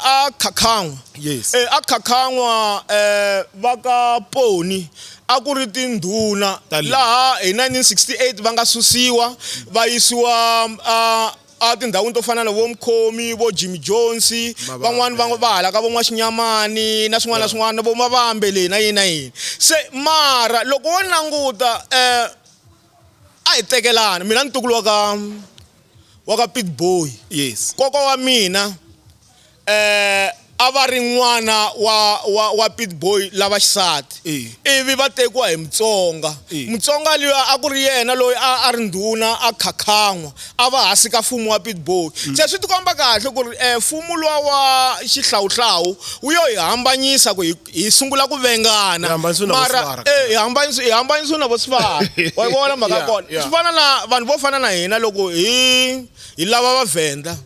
S2: a Khakhanwa
S1: Yes.
S2: A Khakhanwa va ka Poni a ku ri tindhuna
S1: Ta le.
S2: laha hi 1968 va nga susiwa va yisiwa a a tindhawini to fana na vo Mkhomi vo Jimmy Jones van'wani va va hala ka vo N'waxinyamani na swin'wana na swin'wana vo Mavambe le na yini na yini se mara loko wo languta a hi tekelana mina ntukulu wa ka Pitboy
S1: Yes.
S2: kokwa wa mina a va ri n'wana wa Pitboy lava xisati ivi va tekiwa hi Mutsonga Mutsonga luya a ku ri yena loyi a a ri ndhuna a Khakhanwa a va hansi ka mfumo wa Pitboy se swi tikomba kahle ku ri mfumo luwa wa xihlawuhlawu wu yo hi hambanyisa ku hi sungula ku vengana
S1: Hi hambanisiwe na vo
S2: mara
S1: Svara.
S2: hi hambanisiwe na vo Svara wa yi vona mhaka ya
S1: Yeah,
S2: kona
S1: yeah.
S2: swi fana na vanhu vo fana na hina loko hi lava Vavhenda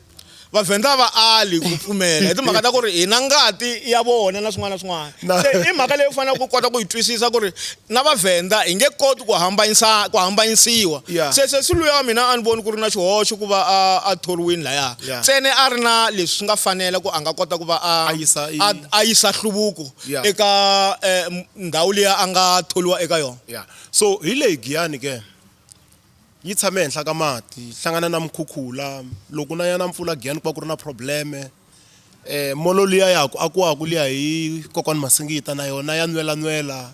S2: Vavhenda va ali ku pfumela hi timhaka ta ku ri hi na ngati ya vona na swin'wana na swin'wana
S1: Na-
S2: se i mhaka leyi u faneleke ku kota ku yi twisisa ku ri na Vavhenda hi nge koti ku hambanyisa ku hambanyisiwa
S1: Yeah.
S2: se sesi luya wa mina a ni voni ku ri na xihoxo ku va a thoriwini laya
S1: Yeah.
S2: ntsena a ri na leswi swi nga fanela ku a nga kota ku va
S1: A yisa i-
S2: a yisa nhluvuko
S1: Yeah.
S2: eka ndhawu liya a nga thoriwa eka yona
S1: Yeah. So hi leyi Giyani ke yi tshame henhla ka mati yi hlangana na mukhukhula loko na ya na mpfula Giyani ku va ku ri na probleme molo liya ya ku akiwaku liya hi kokwani Masingita na yona ya nwela nwela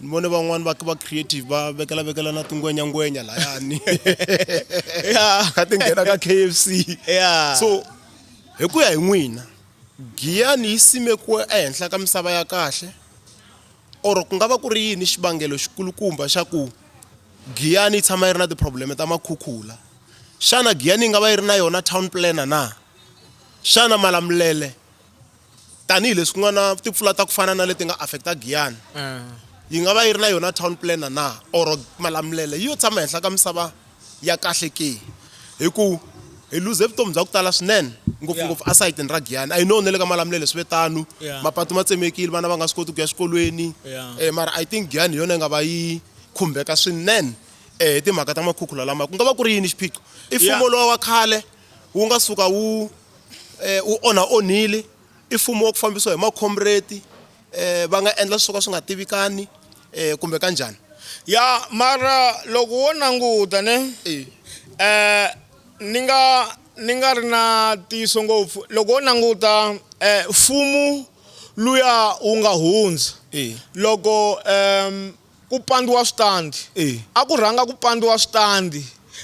S1: ni vone van'wani va va creative va vekela vekela na tingwenya ngwenya layani
S2: Yeah.
S1: kha ti nghena ka KFC
S2: Yeah.
S1: so hi ku ya hi n'wina Giyani yi simekiwe ehenhla ka misava ya kahle or ku nga va ku ri yini xivangelo xikulukumba xa ku Giyani yi tshama yi ri na ti-problem ta makhukhula xana Giyani yi nga va yi ri na yona town planner na xana Malamulele tanihileswi ku nga na timpfula ta ku fana na leti nga affect-a Giyani yi nga va yi ri na yona town planner na or Malamulele yi yo tshama henhla ka misava ya kahle ke hi ku hi luze vutomi bya ku tala swinene ngopfungopfu esayitini ra Giyani I know na le ka Malamulele swi ve tano
S2: Yeah.
S1: mapatu ma tsemekile vana va nga swi koti ku ya xikolweni
S2: Yeah.
S1: mara I think Giyani hi yona yi nga va yi khumbeka swinene hi timhaka ta makhukhula lama ku nga va ku ri yini xiphiqo i mfumo lowa wa khale wu nga suka wu wu onha onhile i mfumo wa ku fambisiwa hi makhomreti va nga endla swo ka swi nga tivikani kumbe kanjhani
S2: ya mara loko wo languta ne ni nga ri na ntiyiso ngopfu loko wo languta mfumo luya wu nga hundza loko ku pandiwa switandi a ku rhanga ku pandiwa switandi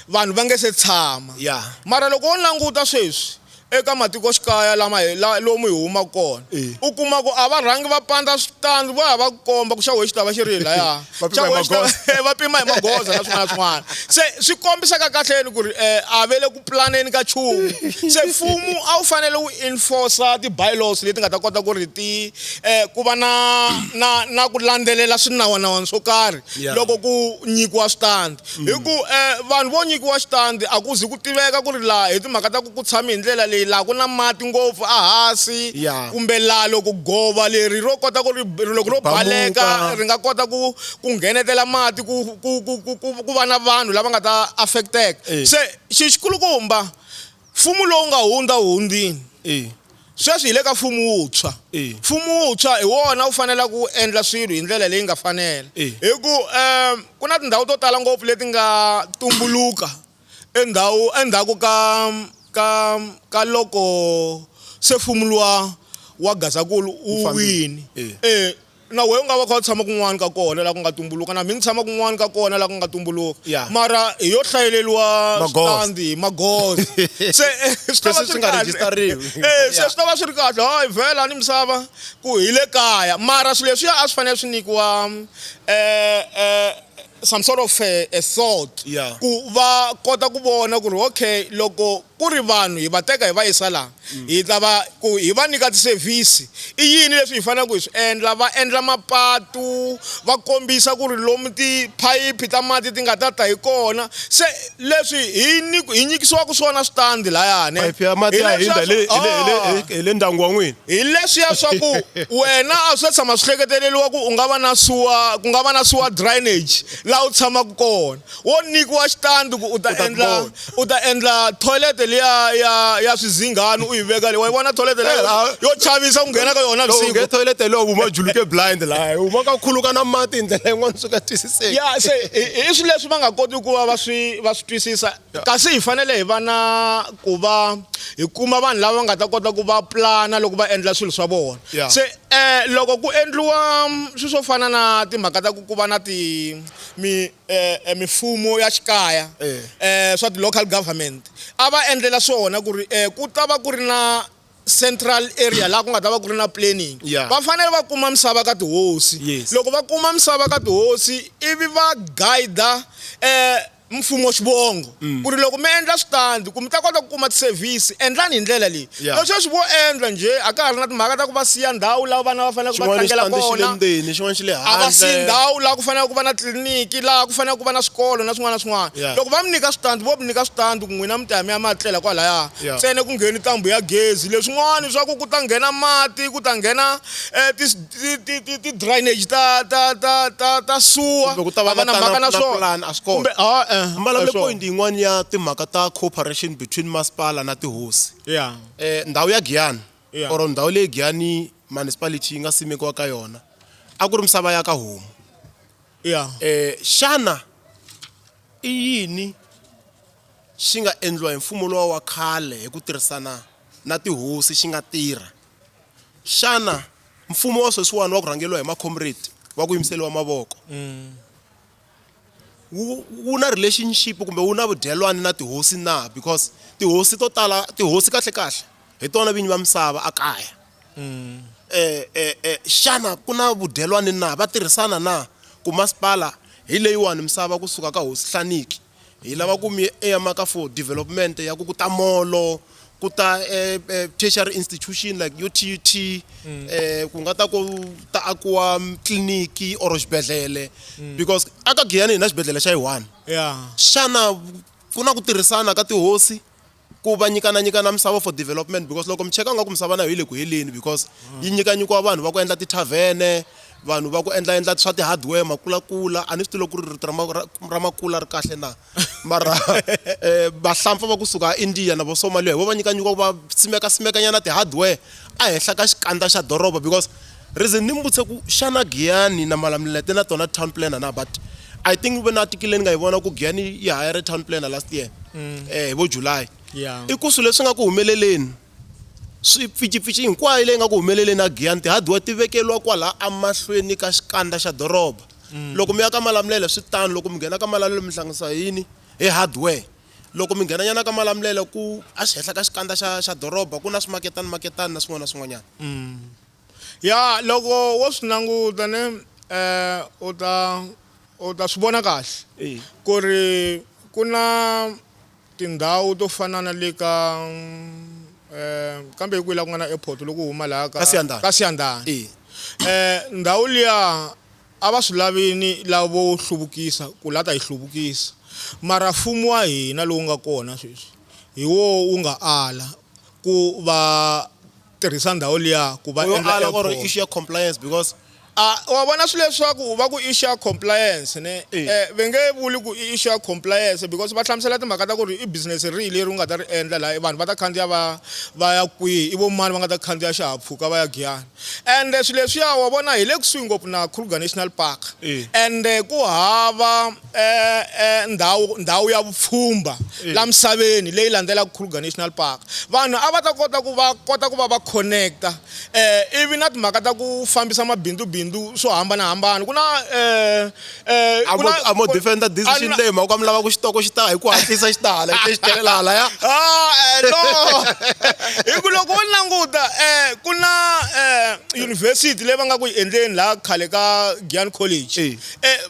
S2: vanhu va nge se tshama
S1: Yeah.
S2: mara loko wo languta sweswi Eka matikoxikaya lama hi la lomu hi humaka kona
S1: Eh.
S2: u kuma ku a va rhangi va pandza switandzi vo ya va ku komba ku xa wehe xi ta va xi ri hi laya.
S1: Va pima
S2: Xa
S1: hi
S2: wehe xi ta va-
S1: magoza.
S2: va pima hi magoza na swin'wana na swin'wana se swi kombisaka kahleni ku ri a ve le ku planeni ka nchumu se mfumo a wu fanele wu enforcer ti-bylaws leti nga ta kota ku ri ti ku va na na na ku landzelela swinawanawana swo karhi
S1: Yeah.
S2: loko ku nyikiwa switandi hi ku vanhu vo nyikiwa xitandi a ku zi ku tiveka ku ri laha hi timhaka ta ku ku tshami hi ndlela leyi laha ku na mati ngopfu ahansi
S1: Yeah.
S2: kumbe laha loko gova leri ro kota ku ri loko ro
S1: Bamuka.
S2: baleka ri nga kota ku ku nghenetela mati ku ku ku ku ku ku va na vanhu lava nga ta affecteka
S1: Eh.
S2: se xixikulukumba mfumo lowu nga hundza wu hundzini
S1: Eh.
S2: sweswi hi le ka mfumo wuntshwa
S1: Eh.
S2: mfumo wuntshwa hi wona wu faneleke ku endla swilo hi ndlela leyi nga fanela
S1: Eh.
S2: hi ku ku na tindhawu to tala ngopfu leti nga tumbuluka endhawu endzhaku ka ka ka loko se mfumo luwa wa Gazankulu wu
S1: fambile.
S2: wini
S1: Eh.
S2: eh na wehe u nga va kha u tshama kun'wana ka kona laha ku nga tumbuluka na mina ni tshama kun'wana ka kona laha ku nga tumbuluka
S1: Yeah.
S2: mara hi yo hlayeleriwa
S1: Magoza.
S2: switandi hi magoza se swi ta va
S1: Leswi
S2: swi
S1: swi
S2: ri
S1: nga
S2: kahle.
S1: rejistariwi.
S2: Eh, se
S1: Yeah.
S2: swi ta va swi ri kahle hayi vhela ni misava ku hi le kaya mara swilo leswiya a swi fanele swi nyikiwa some sort of a thought
S1: Yeah.
S2: ku va kota ku vona ku ri okay loko ku ri vanhu hi va teka hi va yisa laha hi ta va ku hi va nyika ti-service i yini leswi hi faneleke hi swi endla va endla mapatu va kombisa ku ri lomu tiphayiphi ta mati ti nga ta ta hi kona se leswi hi hi nyikisiwaka swona switandi layani
S1: Phayiphi ya mati
S2: Hi
S1: ya
S2: leswiya
S1: hindza
S2: swa-
S1: hi le ndyangu wa n'wina
S2: hi leswiya swa ku wena a swi tshama swi hleketeleriwa ku u nga va na suwa ku nga va na suwa drainage laha u tshamaka kona wo nyikiwa xitandi ku u ta
S1: ta
S2: endla
S1: vona.
S2: u ta endla toilet liya ya ya swizinghani u yi veka le wa yi vona toilet
S1: Eh,
S2: liya
S1: ah.
S2: yo chavisa ku nghena ka yona
S1: loko
S2: vusiku
S1: nge toilet leyo huma juluke blind laha huma ka khuluka na mati hi ndlela yin'wana swi nga twisiseki
S2: ya se i swilo leswi va nga koti ku va va swi va swi twisisa kasi hi fanele hi va na ku va hi kuma vanhu lava nga ta kota ku va plana loko va endla swilo swa vona
S1: Yeah.
S2: se loko ku endliwa swilo swo fana na timhaka ta ku ku va na ti mi mifumo ya xikaya
S1: Eh.
S2: swa ti-local government a va endlela swona ku ri ku ta va ku ri na central area laha ku nga ta va ku ri na planning
S1: Yeah.
S2: va fanele va kuma misava ka tihosi
S1: Yes.
S2: loko va kuma misava ka tihosi ivi va guida mfumo xivongo ku ri loko mi endla switandi ku mi ta kota ku kuma ti-service endlani hi ndlela leyi
S1: Yeah.
S2: loko sweswi vo endla njhe a ka ha ri na timhaka ta ku va siya ndhawu laha vana va faneleke va
S1: xin'wana
S2: tlangela
S1: xitandi xi le
S2: kona
S1: ndzeni xin'wana xi le
S2: a va siyi
S1: handle
S2: ndhawu laha ku fanele ku va na tliliniki laha ku fanele ku va na swikolo na swin'wana na swin'wana
S1: Yeah.
S2: loko va mi nyika switandi vo mi nyika switandi ku n'wina mi ta ya mi ya ma tlela kwalaya
S1: Yeah.
S2: ntsena ku ngheni ntambu ya gezi leswin'wana swa ku ku ta nghena mati ku ta nghena ti-drainage ta ta ta ta ta suwa
S1: Kumbe ku ta va
S2: a va
S1: na
S2: na mhaka
S1: na
S2: na swona
S1: plan, a swi kona.
S2: kumbe ah,
S1: Mbalavule
S2: a swona.
S1: point yin'wana ya timhaka ta cooperation between masipala na tihosi
S2: yeah
S1: ndhawu ya Giyani
S2: Yeah.
S1: or ndhawu leyi Giyani municipality yi nga simekiwa ka yona a ku ri misava ya ka homu
S2: yeah
S1: xana i yini xi nga endliwa hi mfumo luwa wa khale hi ku tirhisana na tihosi xi nga tirha xana mfumo wa sweswiwani wa ku rhangeriwa hi macomrade wa ku yimiseliwa mavoko wu wu na relationship kumbe wu na vudyelwani na tihosi na because tihosi to tala tihosi kahle kahle hi tona vinyi va misava a kaya xana ku na vudyelwani na va tirhisana na ku masipala hi leyiwani misava kusuka ka hosi Hlaniki hi lava ku mi earmarka for development ya ku ku ta molo ku ta tertiary institution like yo TUT ku nga ta ku ta akiwa tliliniki or xibedhlele because aka Giyani hi na xibedhlele xa yi one
S2: yeah
S1: xana ku na ku tirhisana ka tihosi ku va nyikana nyikana misava for development because loko mi cheka nga ku misava na yo yi le ku heleni because yi nyika nyikiwa vanhu va ku endla tithavhene vanhu va ku endla endla swa ti-hardware makulakula a ni swi tivi loko ku ri rito ra makula ri kahle na mara vahlampfa va kusuka India na vo Somalia hi vo va nyika nyikiwa ku va simeka simekanyana ti-hardware ehenhla ka xikandza xa doroba because reason ni mi vutise ku xana Giyani na Malamulele ti na tona town planner na but I think ve na article leyi ni nga yi vona ku Giyani yi hire town planner last year hi vo July
S2: Yeah.
S1: i ku swilo leswi nga ku humeleleni swi pficipfici hinkwayo leyi nga ku humeleleni a Giyani ti-hardware ti vekeriwa kwala emahlweni ka xikandza xa doroba loko mi ya ka Malamulele swi tano loko mi nghena ka Malamulele mi hlanganisa yini hi hardware Loko mi nghenanyana ka Malamulele ku a xihenhla ka xikandza xa xa doroba ku na swimaketani maketani na swin'wana na swin'wanyana.
S2: Ya loko wo swi languta ne u ta u ta swi vona kahle ku ri ku na tindhawu to fana na le ka kambe hi kwihi la ku nga na airport loko u huma laha ka
S1: Ka Siyandhani.
S2: Ka Siyandhani. Ndhawu liya a va swi lavi ni lavo hluvukisa ku la ta yi hluvukisa mara mfumo wa hina lowu nga kona sweswi hi wo wu nga ala ku va tirhisa ndhawu liya ku va
S1: Yo
S2: endla
S1: ala or
S2: airport.
S1: issue ya compliance because
S2: A wa vona swilo leswaku va ku issue ya compliance ne va nge vuli ku i issue ya compliance because va hlamusela timhaka ta ku ri i business rihi leri u nga ta ri endla laha vanhu va ta khandziya va va ya kwihi i vo mani va nga ta khandziya xihahampfhuka va ya Giyani ende swilo leswiya wa vona hi le kusuhi ngopfu na Kruger National Park ende ku hava ndhawu ndhawu ya vupfhumba la misaveni leyi landzelaka Kruger National Park vanhu a va ta kota ku va kota ku va va connect-a ivi na timhaka ta ku fambisa mabindzubindzu swo hambanahambana ku na
S1: a
S2: ku
S1: mo
S2: na
S1: a mo defender decision leyi mhaka mi lava ku xitoko xi ta hi ku hatlisa xi ta hala xi telela hala ya
S2: Ah, no hi ku loko wo languta ku na university leyi va nga ku yi endleni laha khale ka Giyani College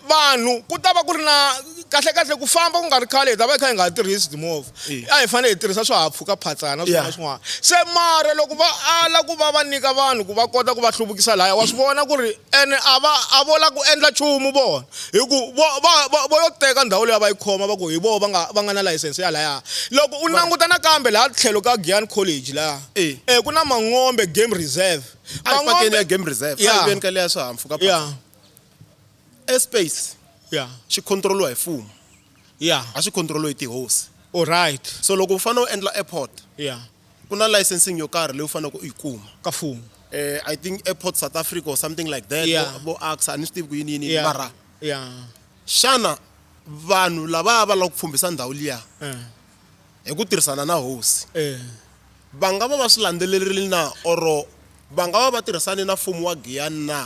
S2: vanhu ku ta va ku ri na kahle kahle ku famba ku nga ri khale hi ta va hi kha hi nga ha tirhisi timovha a hi fanele hi tirhisa swihahampfhuka phatsana swin'wana na swin'wana se mara loko va ala ku va va nyika vanhu ku va kota ku va hluvukisa laya wa swi vona ku ri ene a va a vo la ku endla nchumu vona hi ku vo va va vo yo teka ndhawu leyi va yi khoma va ku hi voho va nga va nga na layisense ya laya loko u languta nakambe laha tlhelo ka Giyani College laha ku na Mangombe Game Reserve
S1: a hi pakeni ya game reserve a hi veni ka leya swihahampfhuka airspace xi control-iwa hi mfumo a xi control-iwi hi tihosi
S2: all right
S1: so loko u fanele u endla airport ku na licensing yo karhi leyi u faneleke u yi kuma
S2: ka mfumo
S1: I think airport South Africa or something like that vo AXA a ni swi tivi ku yini yini mara xana vanhu lava va lava ku pfhumbisa ndhawu liya hi ku tirhisana na hosi va nga va va swi landzelerile na or va nga va va tirhisane na mfumo wa Giyani na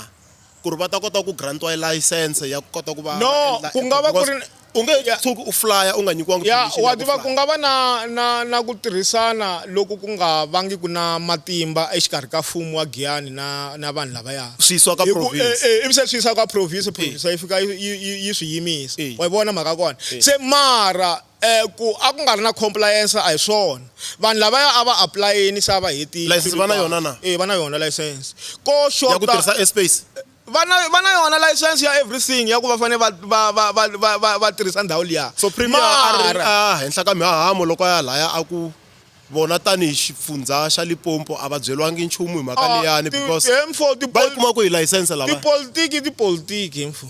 S1: ku ri va ta kota ku grantiwa license ya ku kota ku va
S2: No, ku nga va ku ri
S1: u nge tshuki u flya u nga nyikiwangi
S2: ya wa tiva ku nga va na na na ku tirhisana loku ku nga vangiku na matimba exikarhi ka mfumo wa Giyani na na vanhu lavaya
S1: swi yisiwa ka province
S2: ivi se swi yisiwa ka province province yi fika yi swi yimisa wa yi vona mhaka kona se mara ku a ku nga ri na compliance a hi swona vanhu lavaya a va apulayini se a va hetile
S1: License va na yona na?
S2: Eh va na yona license ko
S1: ya ku
S2: xota
S1: tirhisa airspace
S2: va na va na yona license ya everything ya ku va fanele va va va va va va va tirhisa ndhawu liya
S1: so premier a ri
S2: Mara-
S1: a henhla ka mihahamo loko a ya laya a ku vona tanihi xifundza xa Limpopo a va byeriwangi nchumu hi mhaka
S2: Ah,
S1: liyani because
S2: he mfo,
S1: va yi kuma ku hi license lava
S2: tipolitiki tipolitiki mfo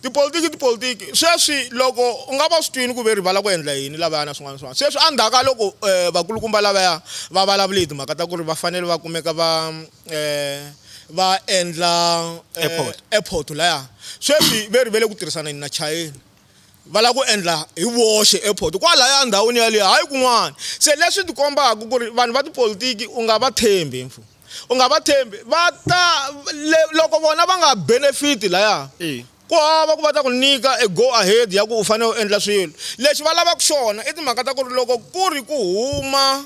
S2: Tipolitiki tipolitiki sweswi loko u nga va swi twini ku ve ri va lava ku endla yini lavaya na swin'wana na swin'wana sweswi endzhaku ka loko vakulukumba lavaya va vulavule hi timhaka ta ku ri va fanele va kumeka va va endla
S1: Airport.
S2: airport laya sweswi ve ri ve le ku tirhisaneni na China va lava ku endla hi voxe airport kwalaya ndhawini yaliya hayi kun'wana se leswi tikombaka ku ri vanhu va tipolitiki u nga va tshembi mfo. U nga va tshembi va ta loko vona va nga benefit laya ku hava ku va ta ku nyika a go ahead ya ku u fanele u endla swilo lexi va lavaka xona i timhaka ta ku ri loko ku ri ku huma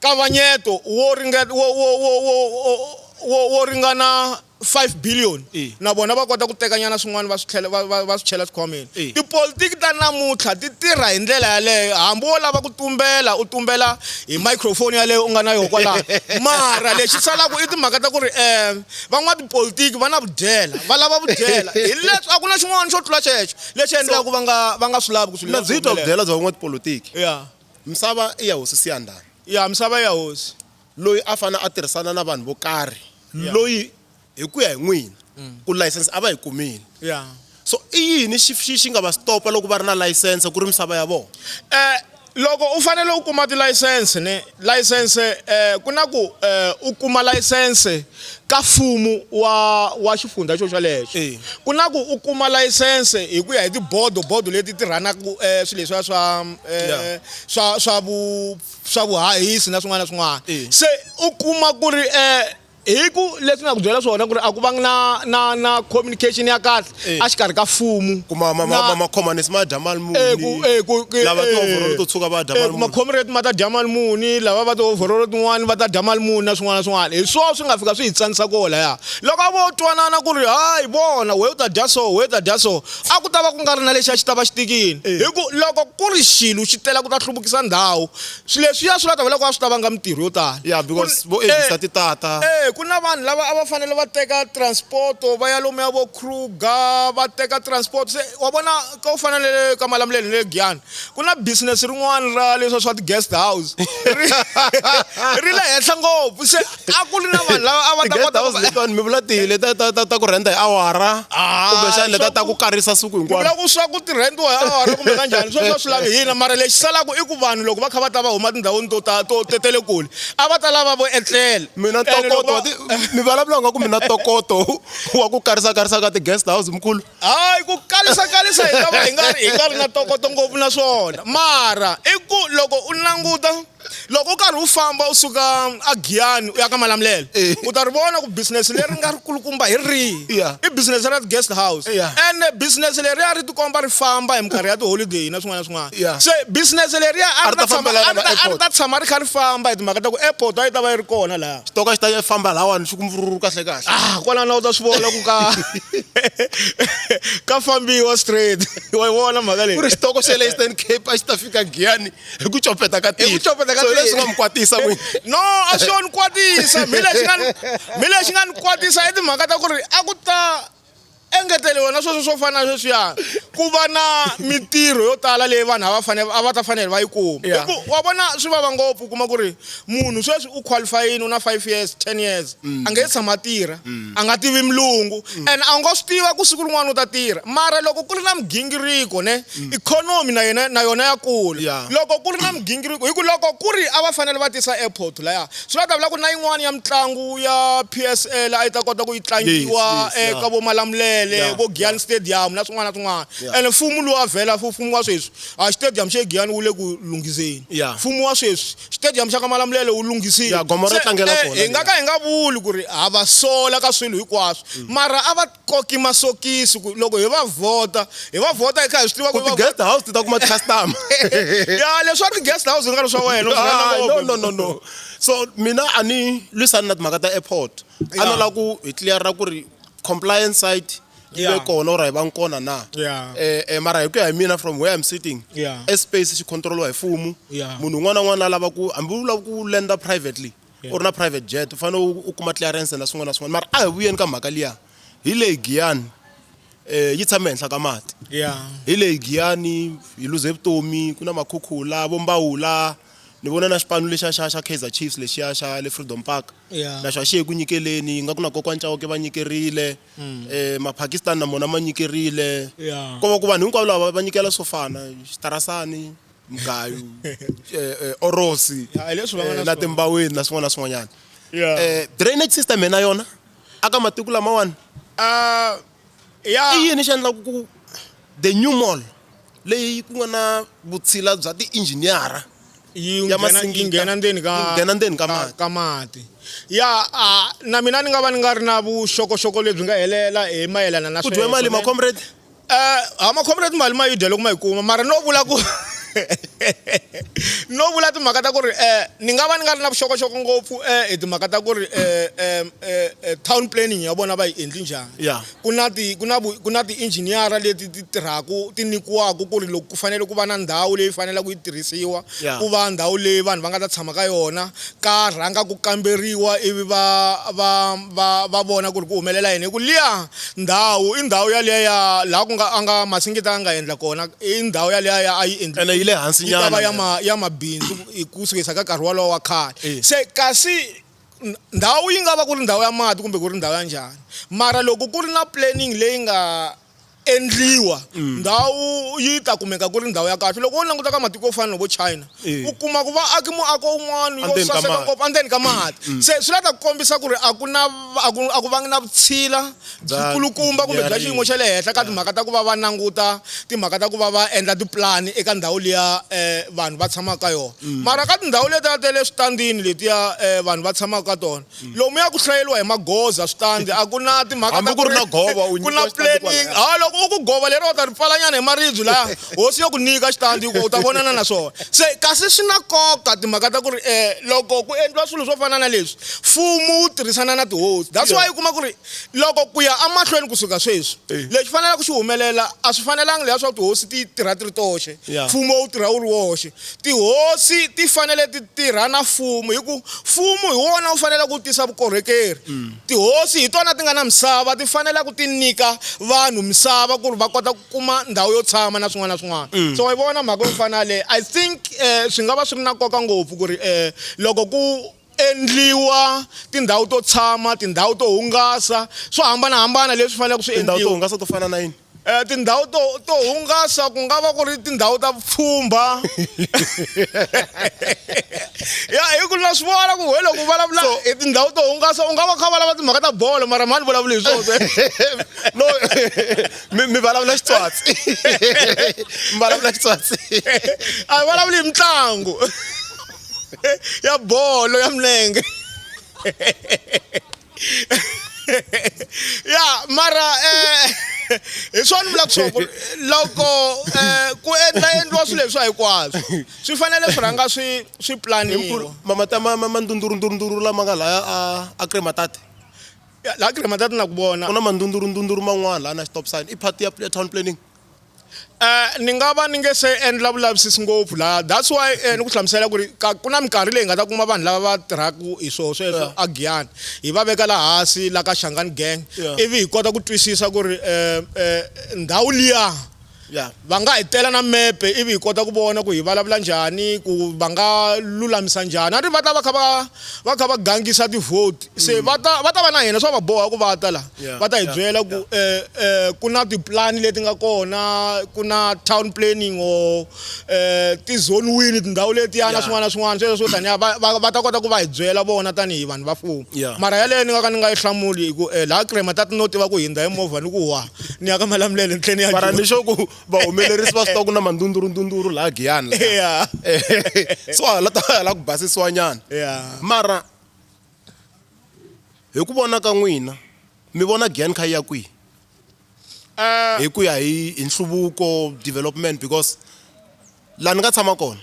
S2: nkavanyeto wo ringeta wo wo wo wo wo wo ringana 5 billion
S1: Eh.
S2: na vona va kota ku teka nyana swin'wana va swi tlhela va va va swi chela xikhwameni
S1: Eh.
S2: tipolitiki ta namuntlha ti tirha hi ndlela yaleyo hambi wo lava ku tumbela u tumbela hi microphone yaleyo u nga na yona kwalaho mara lexi salaka i timhaka ta ku ri van'watipolitiki va na vudyela va lava vudyela hi leswi a ku na xin'wana xo tlula xexo lexi endlaka va nga va nga swi lavi ku swi
S1: Na byi twa vudyela bya van'watipolitiki
S2: ya
S1: misava i ya hosi Siyandhani
S2: ya misava i ya hosi
S1: loyi a fanele a tirhisana na vanhu vo karhi loyi hi ku ya hi n'wina ku license a va yi kumile so i yini xi xi xi nga va stopa loko va ri na license ku ri misava ya vona
S2: Loko u fanele u kuma tilayisense ne layisense ku na ku u kuma layisense ka mfumo wa wa xifundza xo xolexo ku na ku u kuma layisense hi ku ya hi tibodo bodo leti tirhanaka swilo leswiya swa swa swa vu swa vuhahisi na swin'wana na swin'wana se u kuma ku ri. Hi ku leswi nga ku byela swona ku ri a ku vangi na na na communication ya kahle
S1: Eh.
S2: a xikarhi ka mfumo
S1: Ku ma ma ma
S2: na-
S1: ma makhomanisi ma dya mali
S2: Eh, ku
S1: muni
S2: eh, ku ku-
S1: lava
S2: eh,
S1: ti-overall to tshuka va dya
S2: eh,
S1: mali
S2: ku
S1: muni
S2: makhomrate ma ta dya mali muni lava va ti-overall tin'wani va ta dya mali muni na swin'wana na swin'wana hi swona swi nga fika swi hi tsanisa koho laya loko a vo twanana ku ri hayi vona we u ta dya so we u ta dya so a ku ta va ku nga ri na lexi a xi ta va xi tikile
S1: Eh.
S2: hi ku loko ku ri xilo xi tela ku ta hluvukisa ndhawu swilo leswiya swi la ta vula ku a swi ta vanga mintirho yo tala
S1: yeah because vo
S2: Eh,
S1: endlisa titata
S2: Eh, ku na vanhu lava a va fanele va teka transport va ya lomuya vo Kruger va teka transport se wa vona ka u fana na le ka Malamulele na le Giyani ku na business rin'wana ra leswa swa ti-guest house ri ri le henhla ngopfu se a ku ri na vanhu lava a va ta
S1: ti-guest
S2: kota ku
S1: house letiwani mi vula tihi leta ta ta ta ku rhenta hi awara
S2: Ah,
S1: kumbexana leta
S2: swa
S1: ta ku karisa siku
S2: Ni vula
S1: hinkwaro
S2: ku swa ku ti-rent-iwa hi awara kumbe kanjhani sweswo a swi lavi hina mara lexi salaka i ku vanhu loko va kha va ta va huma tindhawini to ta to te ta le kule a va ta lava vo etlela
S1: mina
S2: Ene loko
S1: ntokoto
S2: va-
S1: wa ti mi vulavula nga ku mina ntokoto wa ku karisa karisa ka ti-guest house mkhulu
S2: hayi ku kalisa kalisa hi nga va hi nga ri hi nga ri na ntokoto ngopfu na swona mara i ku loko u languta loko u karhi u famba u suka a Giyani u ya ka Malamulele
S1: Eh.
S2: u ta ri vona ku business leri nga ri kulukumba hi rihi
S1: Yeah.
S2: i business ra guest house
S1: Yeah.
S2: ene business leriya ri tikomba ri famba hi minkarhi ya tiholideyi na swin'wana na swin'wana
S1: Yeah.
S2: se business leriya a
S1: A
S2: ri
S1: ri ta
S2: ta tshama
S1: fambelana
S2: a ri
S1: na
S2: ta- a ri
S1: airport.
S2: ta tshama ri kha ri famba hi timhaka ta ku airport a yi ta va yi ri kona laha
S1: xitoka xi ta famba lahawani xi ku mvururu kahle kahle
S2: ah kwalano u ta swi vona ku ka ka fambiwa straight wa yi vona mhaka leyi
S1: ku ri xitoko xa le Eastern Cape a xi ta fika Giyani hi ku copeta ka
S2: Hi ku copeta ka
S1: so
S2: tihlo.
S1: leswi nga mi kwatisa n'wina
S2: no a swi yo ni kwatisa mi lexi nga ni mi lexi nga ni kwatisa i timhaka ta ku ri a ku ta engeteliwa na sweswo swo fana na sweswiya ku va na mintirho yo tala leyi vanhu a va fanele a va ta fanele va yi kuma
S1: Yeah.
S2: hi ku wa vona swi vava ngopfu u kuma ku ri munhu sweswi u qualifyini u na 5 years 10 years a nge tshama a tirha a nga tivi mulungu and a nga swi tiva ku siku rin'wana u ta tirha mara loko ku ri na migingiriko ne ikhonomi na yena na yona ya kula
S1: Yeah.
S2: loko ku ri na migingiriko hi ku loko ku ri a va fanele va tisa airport laya swi va ta vula ku na yin'wana ya mitlangu ya PSL a yi ta kota ku yi tlangiwa
S1: Yes, yes,
S2: eka
S1: yeah.
S2: vo Malamulele
S1: Yeah,
S2: vo Giyani Stadium na swin'wana na swin'wana
S1: Yeah.
S2: ene mfumo luwa vhela mfumo wa sweswi a xitediyamu xa Giyani wu le ku lunghiseni
S1: Yeah.
S2: mfumo wa sweswi xitediyamu xa ka Malamulele wu lunghisile
S1: Yeah, gomo ro
S2: Se,
S1: tlangela kona
S2: hi nga ka hi nga vuli ku ri ha va sola ka swilo hinkwaswo mara a va koki masokisi ku loko hi va vhota hi va vhota hi kha hi swi tiva
S1: ku
S2: ku hi va
S1: ti-guest house ti ta kuma ti-customer
S2: ya leswi ti-guest house nga ri swa wena u swi rhandza
S1: Ah, no
S2: ngopfu.
S1: no no no so mina a ni lwisani na timhaka ta airport a no
S2: Yeah.
S1: lava ku hi clear-a ku ri compliance side yi ve
S2: Yeah.
S1: kona or a hi vangi kona na
S2: Yeah.
S1: eh, eh, mara hi ku ya hi mina from where I'm sitting
S2: Yeah.
S1: airspace xi control-iwa hi mfumo
S2: Yeah.
S1: munhu un'wana na un'wana a lava ku hambi u lava ku lenda privately u ri na private jet u fanele u kuma clearance na swin'wana na swin'wana mara a hi vuyeni ka mhaka liya hi leyi Giyani eh, yi tshame henhla ka mati
S2: Yeah.
S1: hi leyi Giyani hi luze vutomi ku na makhukhula vo Mbawula ni vona na xipano lexiya xa xa Kaizer Chiefs lexiya xa le Freedom Park
S2: Yeah.
S1: na xona xi ye ku nyikeleni nga ku na kokwani Chauke va nyikerile eh mapakistan na mona ma nyikerile
S2: Yeah.
S1: ko va ku vanhu hinkwavo lava va nyikela swo fana xitarasani mugayo eh, eh, orosi
S2: Yeah, hi leswi va nga
S1: eh,
S2: na
S1: na
S2: swona.
S1: timbaweni na swin'wana na swin'wanyana
S2: Yeah.
S1: eh drainage system hi na yona aka matiko lamawani
S2: Ah, ya
S1: i yini xi endlaku ku the new mall leyi ku nga na vutshila bya ti-engineer
S2: yi
S1: ya
S2: nghena yi
S1: masingita.
S2: nghena ndzeni ka
S1: Yi nghena ndzeni ka mati.
S2: ka mati ya ah, na mina ni nga va ni nga ri na vuxokoxoko lebyi nga helela hi mayelana na
S1: ku dyiwe mali
S2: sweswo, ne?
S1: ma-comrade
S2: Eh, ha ma-comrade mali ma yi dya loko ma yi kuma mara no vula ku no vula timhaka ta ku ri ni nga va ni nga ri na vuxokoxoko ngopfu hi timhaka ta ku ri town planning ya vona va yi endli njhani
S1: Yeah.
S2: ku na ti ku na ku na ti-engineer leti ti tirhaka ti nyikiwaka ku ri loko ku fanele ku va na ndhawu leyi faneleke yi tirhisiwa
S1: Yeah.
S2: ku va ndhawu leyi vanhu va nga ta tshama ka yona ka rhanga ku kamberiwa ivi va va va va vona ku ri ku humelela yini hi ku liya ndhawu i ndhawu yaliya ya laha ku nga a nga masingita a nga endla kona i ndhawu yaliya ya a yi endli
S1: ene yi le hansi
S2: yi ta va ya
S1: nyana
S2: ma ya mabindzu hi ku sukisa ka nkarhi wolowo wa khale
S1: Eh.
S2: se kasi ndhawu yi nga va ku ri ndhawu ya mati kumbe ku ri ndhawu ya njhani mara loko ku ri na planning leyi nga endliwa ndhawu yi ta kumeka ku ri ndhawu ya kahle loko wo languta ka matiko yo fana na vo China u kuma ku va aki muako wun'wana wo
S1: Endzeni ka
S2: saseka
S1: mati.
S2: ngopfu endzeni ka mati se swi la ta ku kombisa ku ri a ku na a ku vangi na vutshila
S1: Bya-
S2: byikulukumba kumbe bya
S1: bya
S2: xiyimo xa le henhla ka timhaka ta ku va va languta timhaka ta ku va va endla tipulani eka ndhawu liya vanhu va tshamaka ka yona mara ka tindhawu letiya ta le switandini letiya vanhu va tshamaka ka tona lomuya ku hlayeriwa hi magoza switandi a ku na timhaka
S1: Hambi
S2: ta
S1: ku ri na gova, u
S2: ku na
S1: nyikiwa xitandi
S2: planning
S1: kwalaya.
S2: ha loko u ku gova leri u ta ri pfalanyana hi maribye laya hosi yo ku nyika xitandi ku u ta vonana na swona se kasi swi na nkoka timhaka ta ku ri loko ku endliwa swilo swo fana na leswi mfumo wu tirhisana na tihosi that's why u kuma ku ri loko ku ya emahlweni kusuka sweswi lexi faneleke ku xi humelela a swi fanelanga leswaku tihosi ti tirha ti ri toxe mfumo wu tirha wu ri woxe tihosi ti fanele ti tirha na mfumo hi ku mfumo hi wona wu fanele ku tisa vukorhokeri tihosi hi tona ti nga na misava ti fanele ku ti nyika vanhu misava ku ri va kota ku kuma ndhawu yo tshama na swin'wana na swin'wana so wa yi vona mhaka yo fana le i think swi nga va swi ri na nkoka ngopfu ku ri loko ku endliwa tindhawu to tshama tindhawu to hungasa swo hambanahambana leswi faneleke swi
S1: Tindhawu to
S2: endliwa
S1: hungasa to fana na yini?
S2: Tindhawu to hungasa ku nga va ku ri tindhawu ta vupfhumba ya hi ku na swi vona ku he loko u vulavula hi tindhawu to hungasa u nga va kha vulavula timhaka ta bolo mara mhani vulavuli hi swona
S1: no mi vulavula xitswatsi mi vulavula xitswatsi
S2: a hi vulavuli hi mitlangu ya bolo ya milenge ya mara hi swona ni vulaka swona ku loko ku endla endliwa swilo leswi hinkwaswo swi fanele swi rhanga swi planiwa
S1: mamata mandundurundurunduru lama nga laya a Krematate
S2: laha Krematate na ku vona
S1: ku na mandundurundunduru man'wana laha na stop sign i part ya town planning.
S2: Ni nga va ni nge se endla vulavisisi ngopfu laha that's why ni ku hlamusela ku ri ka ku na minkarhi leyi nga ta kuma vanhu lava va tirhaka hi swona sweswo a Giyani hi va veka laha hansi la ka Shangani gang ivi hi kota ku twisisa ku ri ndhawu liya va nga hi tela na mepe ivi hi kota ku vona ku hi vulavula njhani ku va nga lulamisa njhani a ri va ta va kha va kha va gangisa ti-vote se va ta va na hina swa va boha ku va ta la va ta hi byela ku ku na tipulani leti nga kona ku na town planning or ti-zone wini tindhawu letiya na swin'wana na swin'wana sweswo swo taniya va ta kota ku va hi byela vona tanihi vanhu va mfumo mara yaleyo ni nga ka ni nga yi hlamuli hi ku laha Krematati no tiva ku hindza hi movha ni ku wa ni ya ka Malamulele ni tlhela ni ya
S1: mara ni sure ku vahumelerisi va swi tiva ku na mandundurundunduru laha Giyani
S2: yeah.
S1: So hala ta hala ku basisiwa nyana mara hi ku vona ka n'wina mi vona Giyani kha yi ya kwihi hi ku ya hi nhluvuko development because laha ni nga tshama kona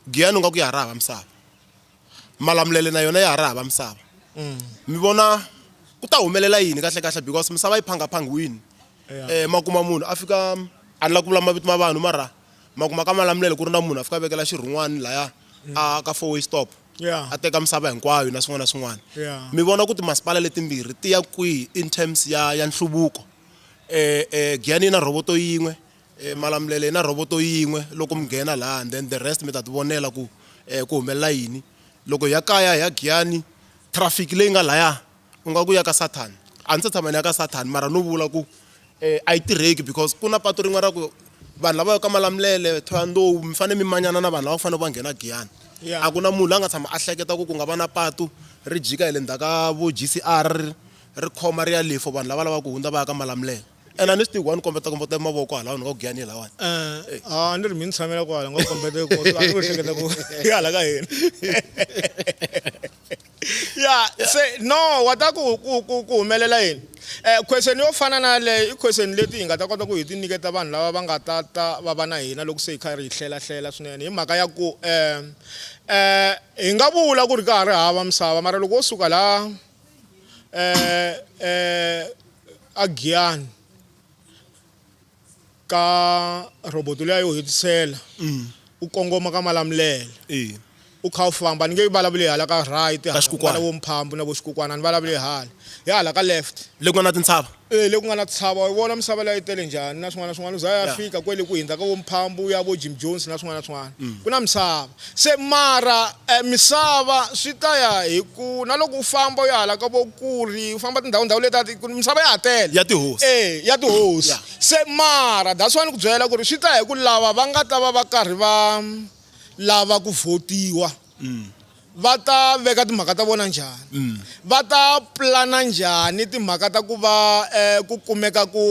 S1: Giyani u nga ku ya ha ri hava misava Malamulele na yona ya ha ri hava misava mi vona ku ta humelela yini kahle kahle because misava yi phangaphangiwini ma kuma munhu a fika a ni la ku vula mavito ma vanhu mara ma kuma ka Malamulele ku ri na munhu a fika a vekela xirhun'wani laya a ka four way stop a teka misava hinkwayo na swin'wana na swin'wana mi vona ku timasipala letimbirhi ti ya kwihi in terms ya nhluvuko Giyani yi na rhovoto yin'we Malamulele yi na rhovoto yin'we loko mi nghena laha and then the rest mi ta ti vonela ku ku humelela yini loko hi ya kaya hi ya Giyani traffic leyi nga laya u nga ku ya ka Satan a ndzi se tshama ni ya ka Satan mara no vula ku a yi tirheki because ku na patu rin'we ra ku vanhu lava yaka Malamulele Thohoyandou mi fanele mi manyana na vanhu lava fanele va nghena Giyani a ku na munhu la nga tshama a hleketa ku ku nga va na patu ri jika hi le ndzhaku ka vo G_C_R ri khoma ri ya le for vanhu lava lavaka ku hundza va ya ka Malamulele ene a ni swi tivi ku wa ni kombeta kombeta mavoko hala ni nga ku Giyani lahawani
S2: a ni ri mi ni tshamela kwala nga kombeta ko a ni hleketa ku yi hala ka hina ya se no wa ta ku ku ku ku humelela yini question yo fana na leyo i question leti hi nga ta kota ku hi ti nyiketa vanhu lava va nga ta ta va va na hina loko se hi kha hi hlela hlela swinene hi mhaka ya ku hi nga vula ku ri ka ha ri hava misava mara loko wo suka laha a Giyani ka roboto liya yo hetisela u kongoma ka Malamulele. U kha u famba ni nge yi vulavuli hala ka right
S1: Ka
S2: hala ku nga
S1: xikukwana.
S2: na vo Mphambu na vo xikukwana ni vulavuli hala hi hala ka left
S1: Le ku nga na tintshava.
S2: E le ku nga na tshava u vona misava leyi tele njhani na swin'wana na swin'wana u za ya fika kwele ku hindza ka vo Mphambu ya vo Jim Jones na swin'wana na swin'wana ku na misava se mara eh, misava swi ta ya hi ku na loko u famba u ya hala ka vo Kuri u famba tindhawu ndhawu leti a ti- ku misava ya ha tele
S1: Ya tihosi.
S2: e ya tihosi se mara that's why ni ku byela ku ri swi ta hi ku lava va nga ta va va karhi va lava ku vhotiwa va ta veka timhaka ta vona njhani va ta pulana njhani timhaka ta ku va eh, ku kumeka ku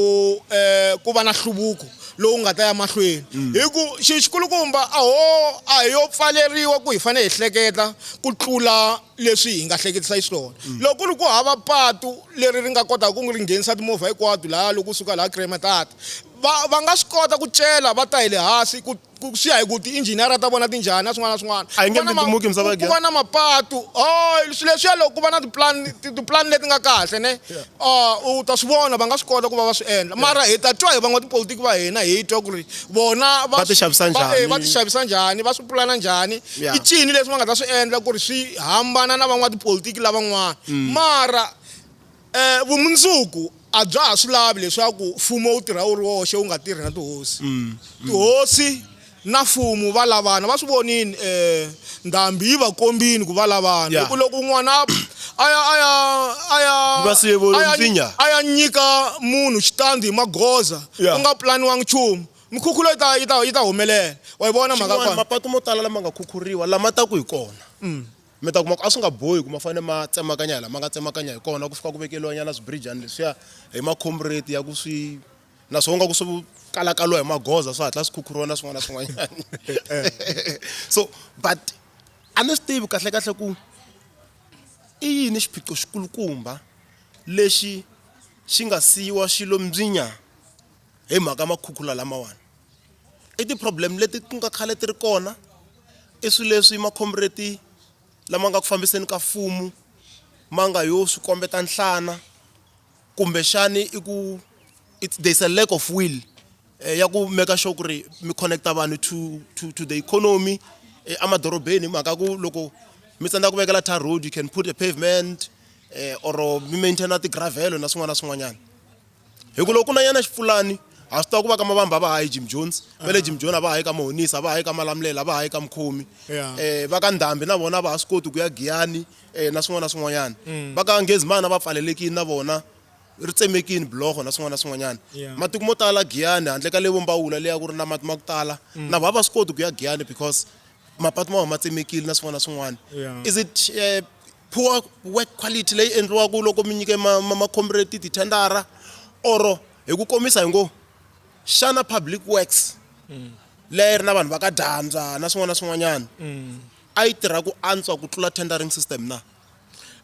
S2: eh, ku va na nhluvuko lowu nga ta ya mahlweni hi ku xi xikulukumba a ho a hi yo pfaleriwa ku hi fanele hi hleketa ku tlula leswi hi nga hleketisa xiswona loko ku ri ku hava patu leri ri nga kotaka ku ri nghenisa timovha hinkwato laha loko u suka laha Kremetart va va nga swi kota ku cela va ta hi le hansi ku ku swi ya hi ku ti-engineer ta vona ti njhani na swin'wana na swin'wana
S1: A yi nge
S2: Ku va na
S1: mbindumuki misava
S2: ku va na mapatu oh swilo leswiya loko ku va na ti-plan ti-plan leti nga kahle ne ah u ta swi vona va nga swi kota ku va va swi endla mara hi ta twa hi van'watipolitiki va hina hi twa ku ri vona
S1: Va ti xavisa
S2: va-
S1: njhani?
S2: va ti xavisa njhani va swi pulana njhani i cini leswi va nga ta swi endla ku ri swi hambana na van'watipolitiki lavan'wana mara Eh, vumundzuku a bya ha swi lavi leswaku mfumo wu tirha wu ri woxe wu nga tirhi na tihosi. Tihosi na mfumo va lavana va swi vonini eh ndhambi yi va kombini ku va lavana
S1: Yeah.
S2: hi ku loko n'wana a ya a ya a ya
S1: Va siye vo
S2: a ya-
S1: nsinya.
S2: a ya nyika munhu xitandi hi magoza
S1: Yeah.
S2: ku nga pulaniwangi nchumu mikhukhulo yi ta yi ta yi ta humelela wa yi vona mhaka
S1: Xin'wana,
S2: kona
S1: mapatu mo tala lama nga khukhuriwa lama taku hi kona mi ta kuma ku a swi nga bohi ku ma fanele ma tsemakanya hi la ma nga tsemakanya hi kona ku fika ku vekeliwa nyana swibirijani leswiya hi makhombureti ya ku swi naswona nga ku swi kalakaliwa hi magoza swi hatla swi khukhuriwa na swin'wana na swin'wanyana so but a ni swi tivi kahle kahle ku i yini xiphiqo xikulukumba lexi xi nga siyiwa xilo mbyinya hi mhaka makhukhula lamawani i ti-problem leti ku nga khale ti ri kona i swilo leswi makhombereti lama nga ku fambiseni ka mfumo ma nga yo swi kombeta nhlana kumbexani i ku it's there's a lack of will eh, ya ku make sure ku ri mi connecta vanhu to to to the economy eh, emadorobeni hi mhaka ku loko mi tsandzeka ku vekela tar road you can put a pavement eh, or mi maintaina ti-gravel na swin'wana na swin'wanyana hi ku loko ku na nyana xipfulani ha swi tiva ku va ka mavamba a va ha yi Jim Jones va le Jim Jones a va ha yi ka Mahonisi a va ha yi ka Malamulele a va ha yi ka Mkhomi
S2: Yeah.
S1: eh va ka Ndhambi na vona a va ha swi koti ku ya Giyani eh na swin'wana na swin'wanyana va ka Ngezimana va pfalelekini na vona ri tsemekini biloho na swin'wana na swin'wanyana
S2: Yeah.
S1: matiko mo tala Giyani handle ka le vo Mbawula leya ku ri na mati ma ku tala na vona a va swi koti ku ya Giyani because mapatu ma va ma tsemekile na swin'wana na swin'wana
S2: Yeah.
S1: is it poor work quality leyi endliwaka loko mi nyike ma-comrade tithendara or hi ku komisa hi ngo xana public works leyi ri na vanhu va ka dyandza na swin'wana na swin'wanyana a yi tirha ku antswa ku tlula tendering system na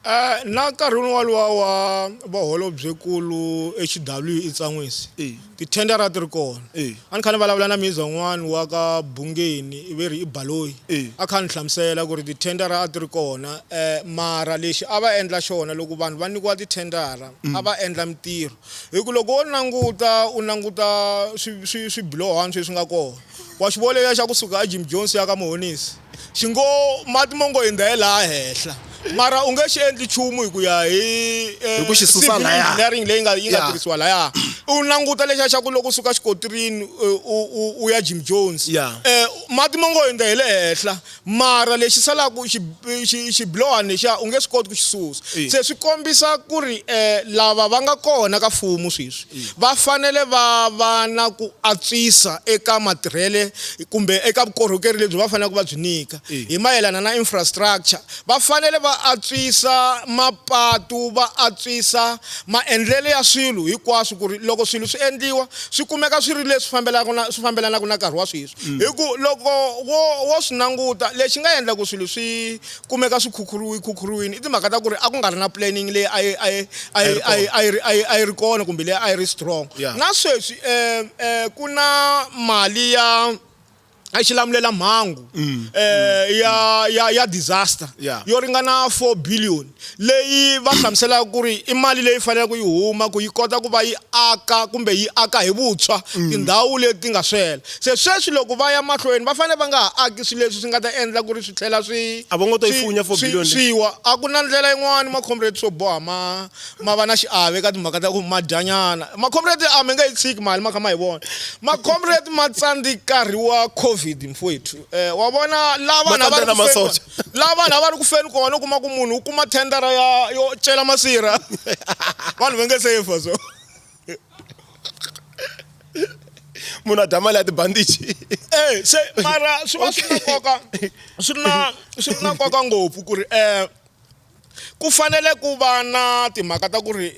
S2: Eh, na nkarhi wun'wana wa vaholobyenkulu HW Itsan'wisi
S1: Eh.
S2: tithendara ti ri kona
S1: Eh.
S2: a ni kha ni vulavula na miza un'wana wa ka Bungeni ve ri i Baloyi
S1: Eh.
S2: a kha ni hlamusela ku ri tithendara a ti ri kona um mara lexi a va endla xona loko vanhu va nyikiwa tithendara a va endla mintirho hi ku loko wo languta u languta swibilohwana sweswi nga kona wa xi vona lexiya xa kusuka a Jim Jones ya ka Muhonisi xi ngo mati mo ngo hindza hi laha henhla mara u nge xi endli nchumu hi ku ya hi eh,
S1: Hi ku xi susa
S2: civil
S1: laya.
S2: engineering leyi nga yi nga
S1: Yeah.
S2: tirhisiwa laya u languta lexiya xa ku loko u suka xikotirini eh, u ya Jim Jones
S1: Yeah.
S2: eh, mati mo ngo hindza hi le henhla mara lexi salaka xi xibilohani lexiya u nge swi koti ku xi susa
S1: Eh.
S2: se swi kombisa ku ri um lava va nga kona ka mfumo sweswi va fanele va va na ku antswisa eka matirhele kumbe eka vukorhokeri lebyi va faneleke va byi nyika hi mayelana na infrastructure va fanele va antswisa mapatu va antswisa maendlelo ya swilo hinkwaswo ku ri loko swilo swi endliwa swi kumeka swi ri leswi fambelaka na swi fambelanaka na nkarhi wa sweswi hi ku loko wo wo swi languta lexi nga endla ku swilo swi kumeka swi khukhuriwi khukhuriwini i timhaka ta ku ri a ku nga ri na planning leyi a yi a yi a yi a yi a yi ri a yi a yi ri kona kumbe leyi a yi ri strong
S1: Yeah.
S2: na sweswi um ku na mali ya A xilamulela mhangu eh ya ya ya disaster yo ringana 4 billion leyi va hlamuselaka ku ri i mali leyi faneleke yi huma ku yi kota ku va yi aka kumbe yi aka hi vutshwa tindhawu leti nga swela. Se sweswi loko va ya mahlweni va fanele va nga ha aki swilo leswi swi nga ta endla ku ri swi tlhela swi
S1: A va ngo to yi funya 4 billion
S2: swi wa. A ku na ndlela yin'wani ma-comrade swo boha ma ma va na xiave ka timhaka ta ku ma dyanyana. Ma-comrade a mi nge yi tshiki mali ma kha ma yi vona. Ma-comrade ma tsandzi nkarhi wa COVID mfowethu. Wa vona la vanhu a va ri ku feni la vanhu a va ri ku feni kona u kuma ku munhu u kuma thendara ya yo cela masirha vanhu va nge se fa so.
S1: Munhu a dya mali ya tibandichi.
S2: Eh se mara swi va swi ri na nkoka swi ri na swi ri na nkoka ngopfu ku ri ku fanele ku va na timhaka ta ku ri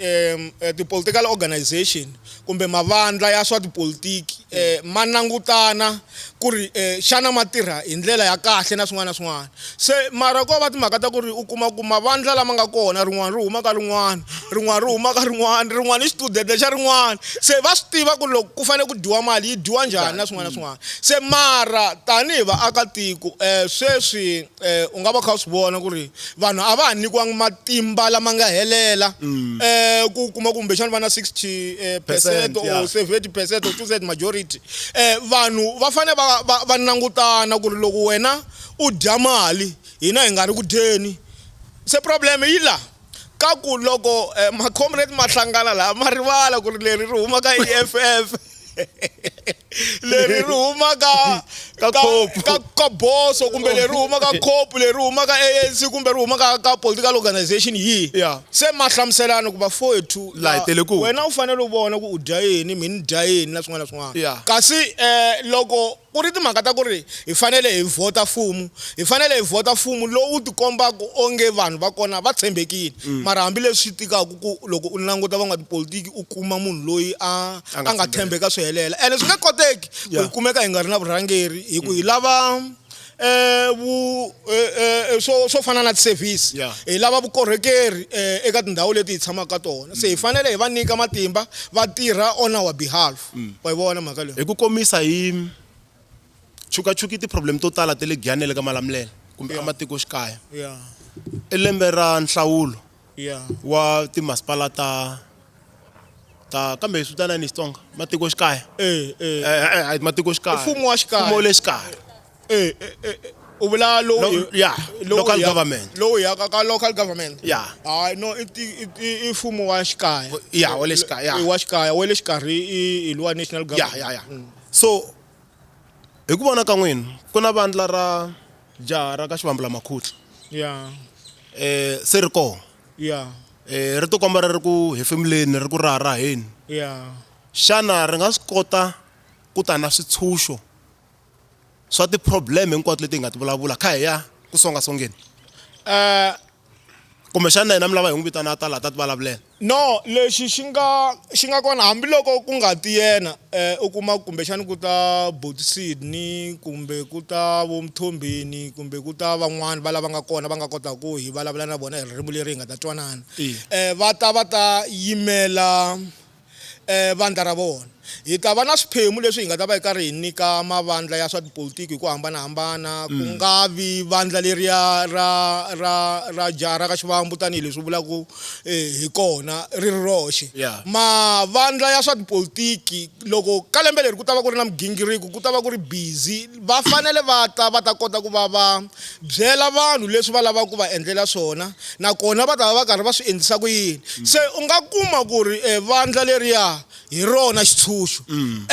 S2: ti-political organization kumbe mavandla ya swa tipolitiki ma langutana ku ri xana ma tirha hi ndlela ya kahle na swin'wana na swin'wana. Se mara ko va timhaka ta ku ri u kuma ku mavandla lama nga kona rin'wana ri huma ka rin'wana rin'wana ri huma ka rin'wana rin'wana i xitudente xa rin'wana se va swi tiva ku loko ku fanele ku dyiwa mali yi dyiwa njhani na swin'wana na swin'wana. Se mara tanihi vaakatiko sweswi u nga va u kha u swi vona ku ri vanhu a va ha nyikiwangi matimba lama nga helela ku kuma kumbexana va na 60 percent or 70 percent or 2 majority vanhu va fanele va va va langutana ku ri loko wena u dya mali hina hi nga ri ku dyeni se problem yi la ka ku loko ma-comrade ma hlangana laha ma rivala ku ri leri ri huma ka E_F_F leri ri huma ka
S1: Ka COPE.
S2: ka ka boso kumbe leri huma ka COPE leri huma ka ANC kumbe ri huma ka ka political organization yihi
S1: Yeah.
S2: se ma hlamuselana ku bafowethu
S1: La hi tele ku.
S2: wena u fanele u vona ku u dya yini mina ni dya yini na swin'wana na swin'wana
S1: Yeah.
S2: kasi loko ku ri timhaka ta ku ri hi fanele hi vhota mfumo hi fanele hi vhota mfumo lowu tikombaka onge vanhu va kona va tshembekile mara hambileswi swi tikaka ku loko u languta van'watipolitiki u kuma munhu loyi a
S1: A nga
S2: a nga
S1: tshembeka.
S2: tshembeka swi helela ene swi nge koteki ku hi
S1: Yeah.
S2: kumeka hi nga ri na vurhangeri hi ku hi lava vu swo swo fana na ti-service
S1: Yeah.
S2: hi lava vukorhokeri eka tindhawu leti hi tshamaka ka tona se hi fanele hi va nyika matimba va tirha on our behalf wa yi vona mhaka leyi
S1: Hi ku komisa hi chukachuki ti-problem to tala ta le Giyani na le ka Malamulele kumbe
S2: Yeah.
S1: ematikoxikaya
S2: yeah
S1: i lembe ra nhlawulo
S2: yeah
S1: wa timasipala ta ta kambe hi swi vitana yini hi Xitsonga matikoxikaya
S2: eh eh
S1: hayi matikoxikaya
S2: Mfumo wa xikaya.
S1: mfumo wa le xikaya
S2: eh eh, eh u vula lowu
S1: Yeah,
S2: lowu
S1: local
S2: ya-
S1: government.
S2: lowu ya ka ka local government
S1: Yeah.
S2: hayi no i i mfumo wa xikaya
S1: Yeah, wa le xikaya, yeah.
S2: I wa xikaya wa le xikarhi i lowa national government
S1: ya ya ya so hi ku vona ka n'wina ku na vandla ra jaha ra ka xivambula makhutla
S2: yeah
S1: se ri kona
S2: yeah
S1: ri tikomba ri ri ku hefemuleni ri ku raharaheni
S2: yeah
S1: xana ri nga swi kota ku ta na switshunxo swa ti-problem hinkwato leti hi nga ti vulavula kha hi ya ku songasongeni kumbexana na yena mi lava hi n'wi vitana a ta laha ta ti vulavulela
S2: No lexi xi nga xi nga kona hambiloko ku nga ti yena u kuma kumbexana ku ta Boti Sydney kumbe ku ta vo Mthombeni kumbe ku ta van'wani va lava nga kona va nga kotaka ku hi vulavula na vona hi ririmi leri hi nga ta twanana va ta va ta yimela vandla ra vona. Hi ta va na swiphemu leswi hi nga ta va hi karhi hi nyika mavandla ya swa tipolitiki hi ku hambanahambana ku nga vi vandla leriya ra ra ra jaha ra ka Xivambu tanihileswi vulaka hi kona ri ri roxe. Mavandla ya swa tipolitiki loko ka lembe leri ku ta va ku ri na migingiriko ku ta va ku ri busy va fanele va ta va ta kota ku va va byela vanhu leswi va lavaka ku va endlela swona nakona va ta va va karhi va swi endlisa ku yini. Se u nga kuma ku ri vandla leriya hi rona xitshunxo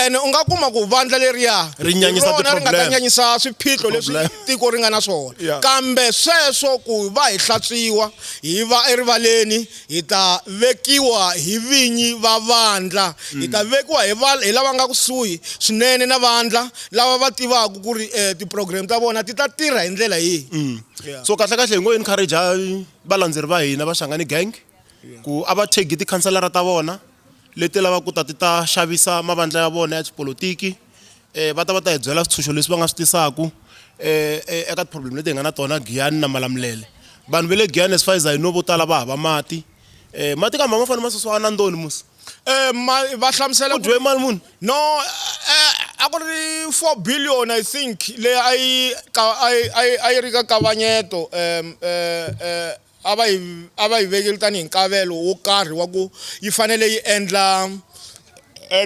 S2: ene u nga kuma ku vandla leriya
S1: Ri nyanyisa
S2: hi rona ri nga ta
S1: ti-problem.
S2: nyanyisa swiphiqo leswi
S1: Problem.
S2: tiko ri nga na swona
S1: Yeah.
S2: kambe sweswo ku va hi hlantswiwa hi va erivaleni hi ta vekiwa hi vinyi va vandla hi ta vekiwa hi va hi lava nga kusuhi swinene na vandla lava va tivaka ku ri ti-program ta vona ti ta tirha hi ndlela yihi Yeah.
S1: So kahle kahle hi ngo encourage valandzeri va hina va Shangani Gang ku a va tag tikhanselara ta vona leti lavaka ku ta ti ta xavisa mavandla ya vona ya tipolotiki va ta va ta hi byela switshunxo leswi va nga swi tisaka eka ti-problem leti hi nga na tona Giyani na Malamulele. Vanhu va le Giyani as far as I know vo tala va hava mati mati kambe ma fanele ma susiwa na ndoni musi.
S2: Ma va hlamusela
S1: Ku dyiwe mali muni?
S2: No A ku ri 4 billion I think leyi a yi a yi a yi a yi ri ka kavanyeto um a va yi a va yi vekile tanihi nkavelo wo karhi wa ku yi fanele yi endla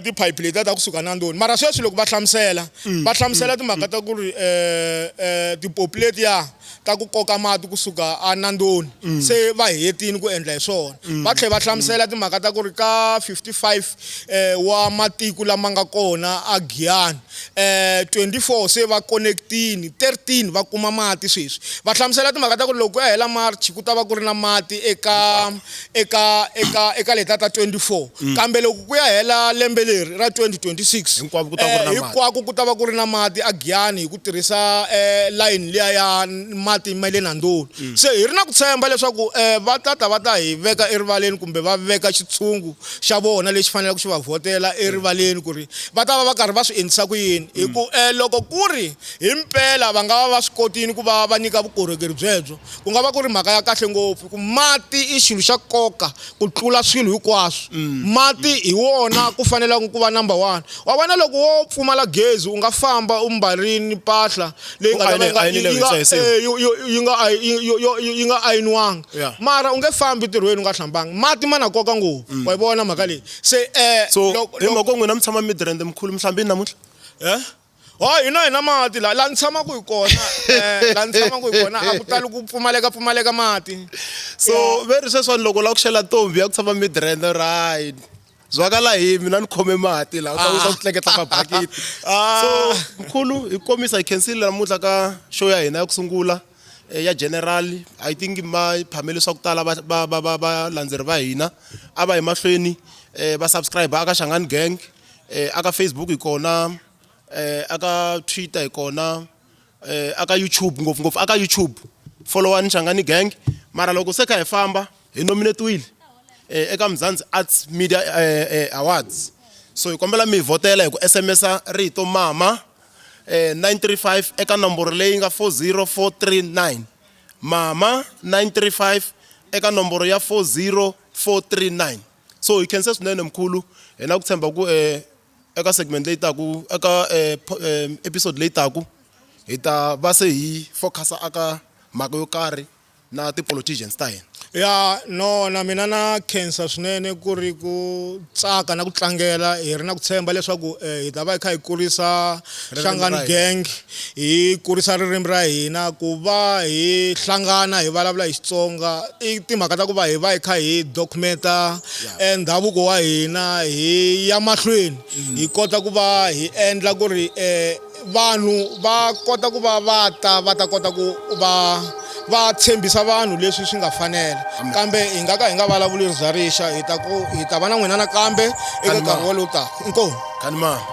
S2: tiphayiphi letiya ta kusuka nandoni. Mara sweswi loko va hlamusela va hlamusela timhaka ta ku ri tipopi letiya ta ku koka mati kusuka a nandoni se va hetini ku endla hi swona. Va tlhela va hlamusela timhaka ta ku ri ka 55 wa matiko lama nga kona a Giyani 24 se va connect-ini, 13 va kuma mati sweswi. Va hlamusela timhaka ta ku ri loko ku ya hela March ku ta va ku ri na mati eka eka eka eka letiya ta 24 kambe loko ku ya hela lembe leri ra 2026
S1: Hinkwako ku ta ku ri na mati.
S2: Hinkwako ku ta va ku ri na mati a Giyani hi ku tirhisa layini liya ya mati ma le Nandoni. Se hi ri na ku tshemba leswaku va ta ta va ta hi veka erivaleni kumbe va veka xitshungu xa vona lexi faneleke xi va vhotela erivaleni ku ri va ta va va karhi va swi endlisa ku yini. Hi ku loko ku ri hi mpela va nga va va swi kotile ku va va nyika vukorhokeri byebyo, ku nga va ku ri mhaka ya kahle ngopfu ku mati i xilo xa nkoka ku tlula swilo hinkwaswo. Mati hi wona ku faneleke ku va number one. Wa vona loko wo pfumala gezi u nga famba u mbarile mpahla leyi nga ta va yi nga yi nga yi nga yi nga ayiniwanga mara u nge fambi ntirhweni u nga hlambanga. Mati ma na nkoka ngopfu wa yi vona mhaka leyi se
S1: So hi mhaka n'wina mi tshama Midrand mkhulu mi hlambini namuntlha?
S2: Ho hina hi na mati la la ni tshamaka hi kona la ni tshamaka hi kona a ku tali ku pfumaleka pfumaleka mati.
S1: So ve ri sweswiwani loko u lava ku xela ntombi ya ku tshama Midrand right zwakala hi mina ni khome mati laha u ta wisa ku tleketla mabakiti. So mkhulu hi komisa hi khensile namuntlha ka show ya hina ya ku sungula ya general. I think ma phamele swa ku tala va va va va valandzeri va hina a va yi mahlweni va subscribe aka Shangani Gang aka Facebook hi kona aka Twitter hi kona aka YouTube ngopfungopfu aka YouTube followani Shangani Gang. Mara loko se kha hi famba hi nominate-wile eka Mzansi Arts Media Awards, so hi kombela mi hi vhotela hi ku SMS-a rito mama 935 eka nomboro leyi nga 40439, mama 935 eka nomboro ya 40439. So hi khense swinene mkhulu, hi na ku tshemba ku eka segment leyi taku eka episode leyi taku hi ta va se hi focus-a aka mhaka yo karhi na ti-politicians ta hina.
S2: Ya no na mina na khensa swinene ku ri ku tsaka na ku tlangela hi ri na ku tshemba leswaku hi ta va hi kha hi kurisa Shangani Gang, hi kurisa ririmi ra hina ku va hi hlangana hi vulavula hi Xitsonga i timhaka ta ku va hi va hi kha hi document-a ndhavuko wa hina hi ya mahlweni hi kota ku va hi endla ku ri vanhu va kota ku va va ta va ta kota ku va va tshembisa vanhu leswi swi nga fanela. Kambe hi nga ka hi nga vulavuli ri za rixa, hi ta ku hi ta va na n'wina nakambe eka nkarhi wolowo taka. Inkomu.
S1: Khanimani.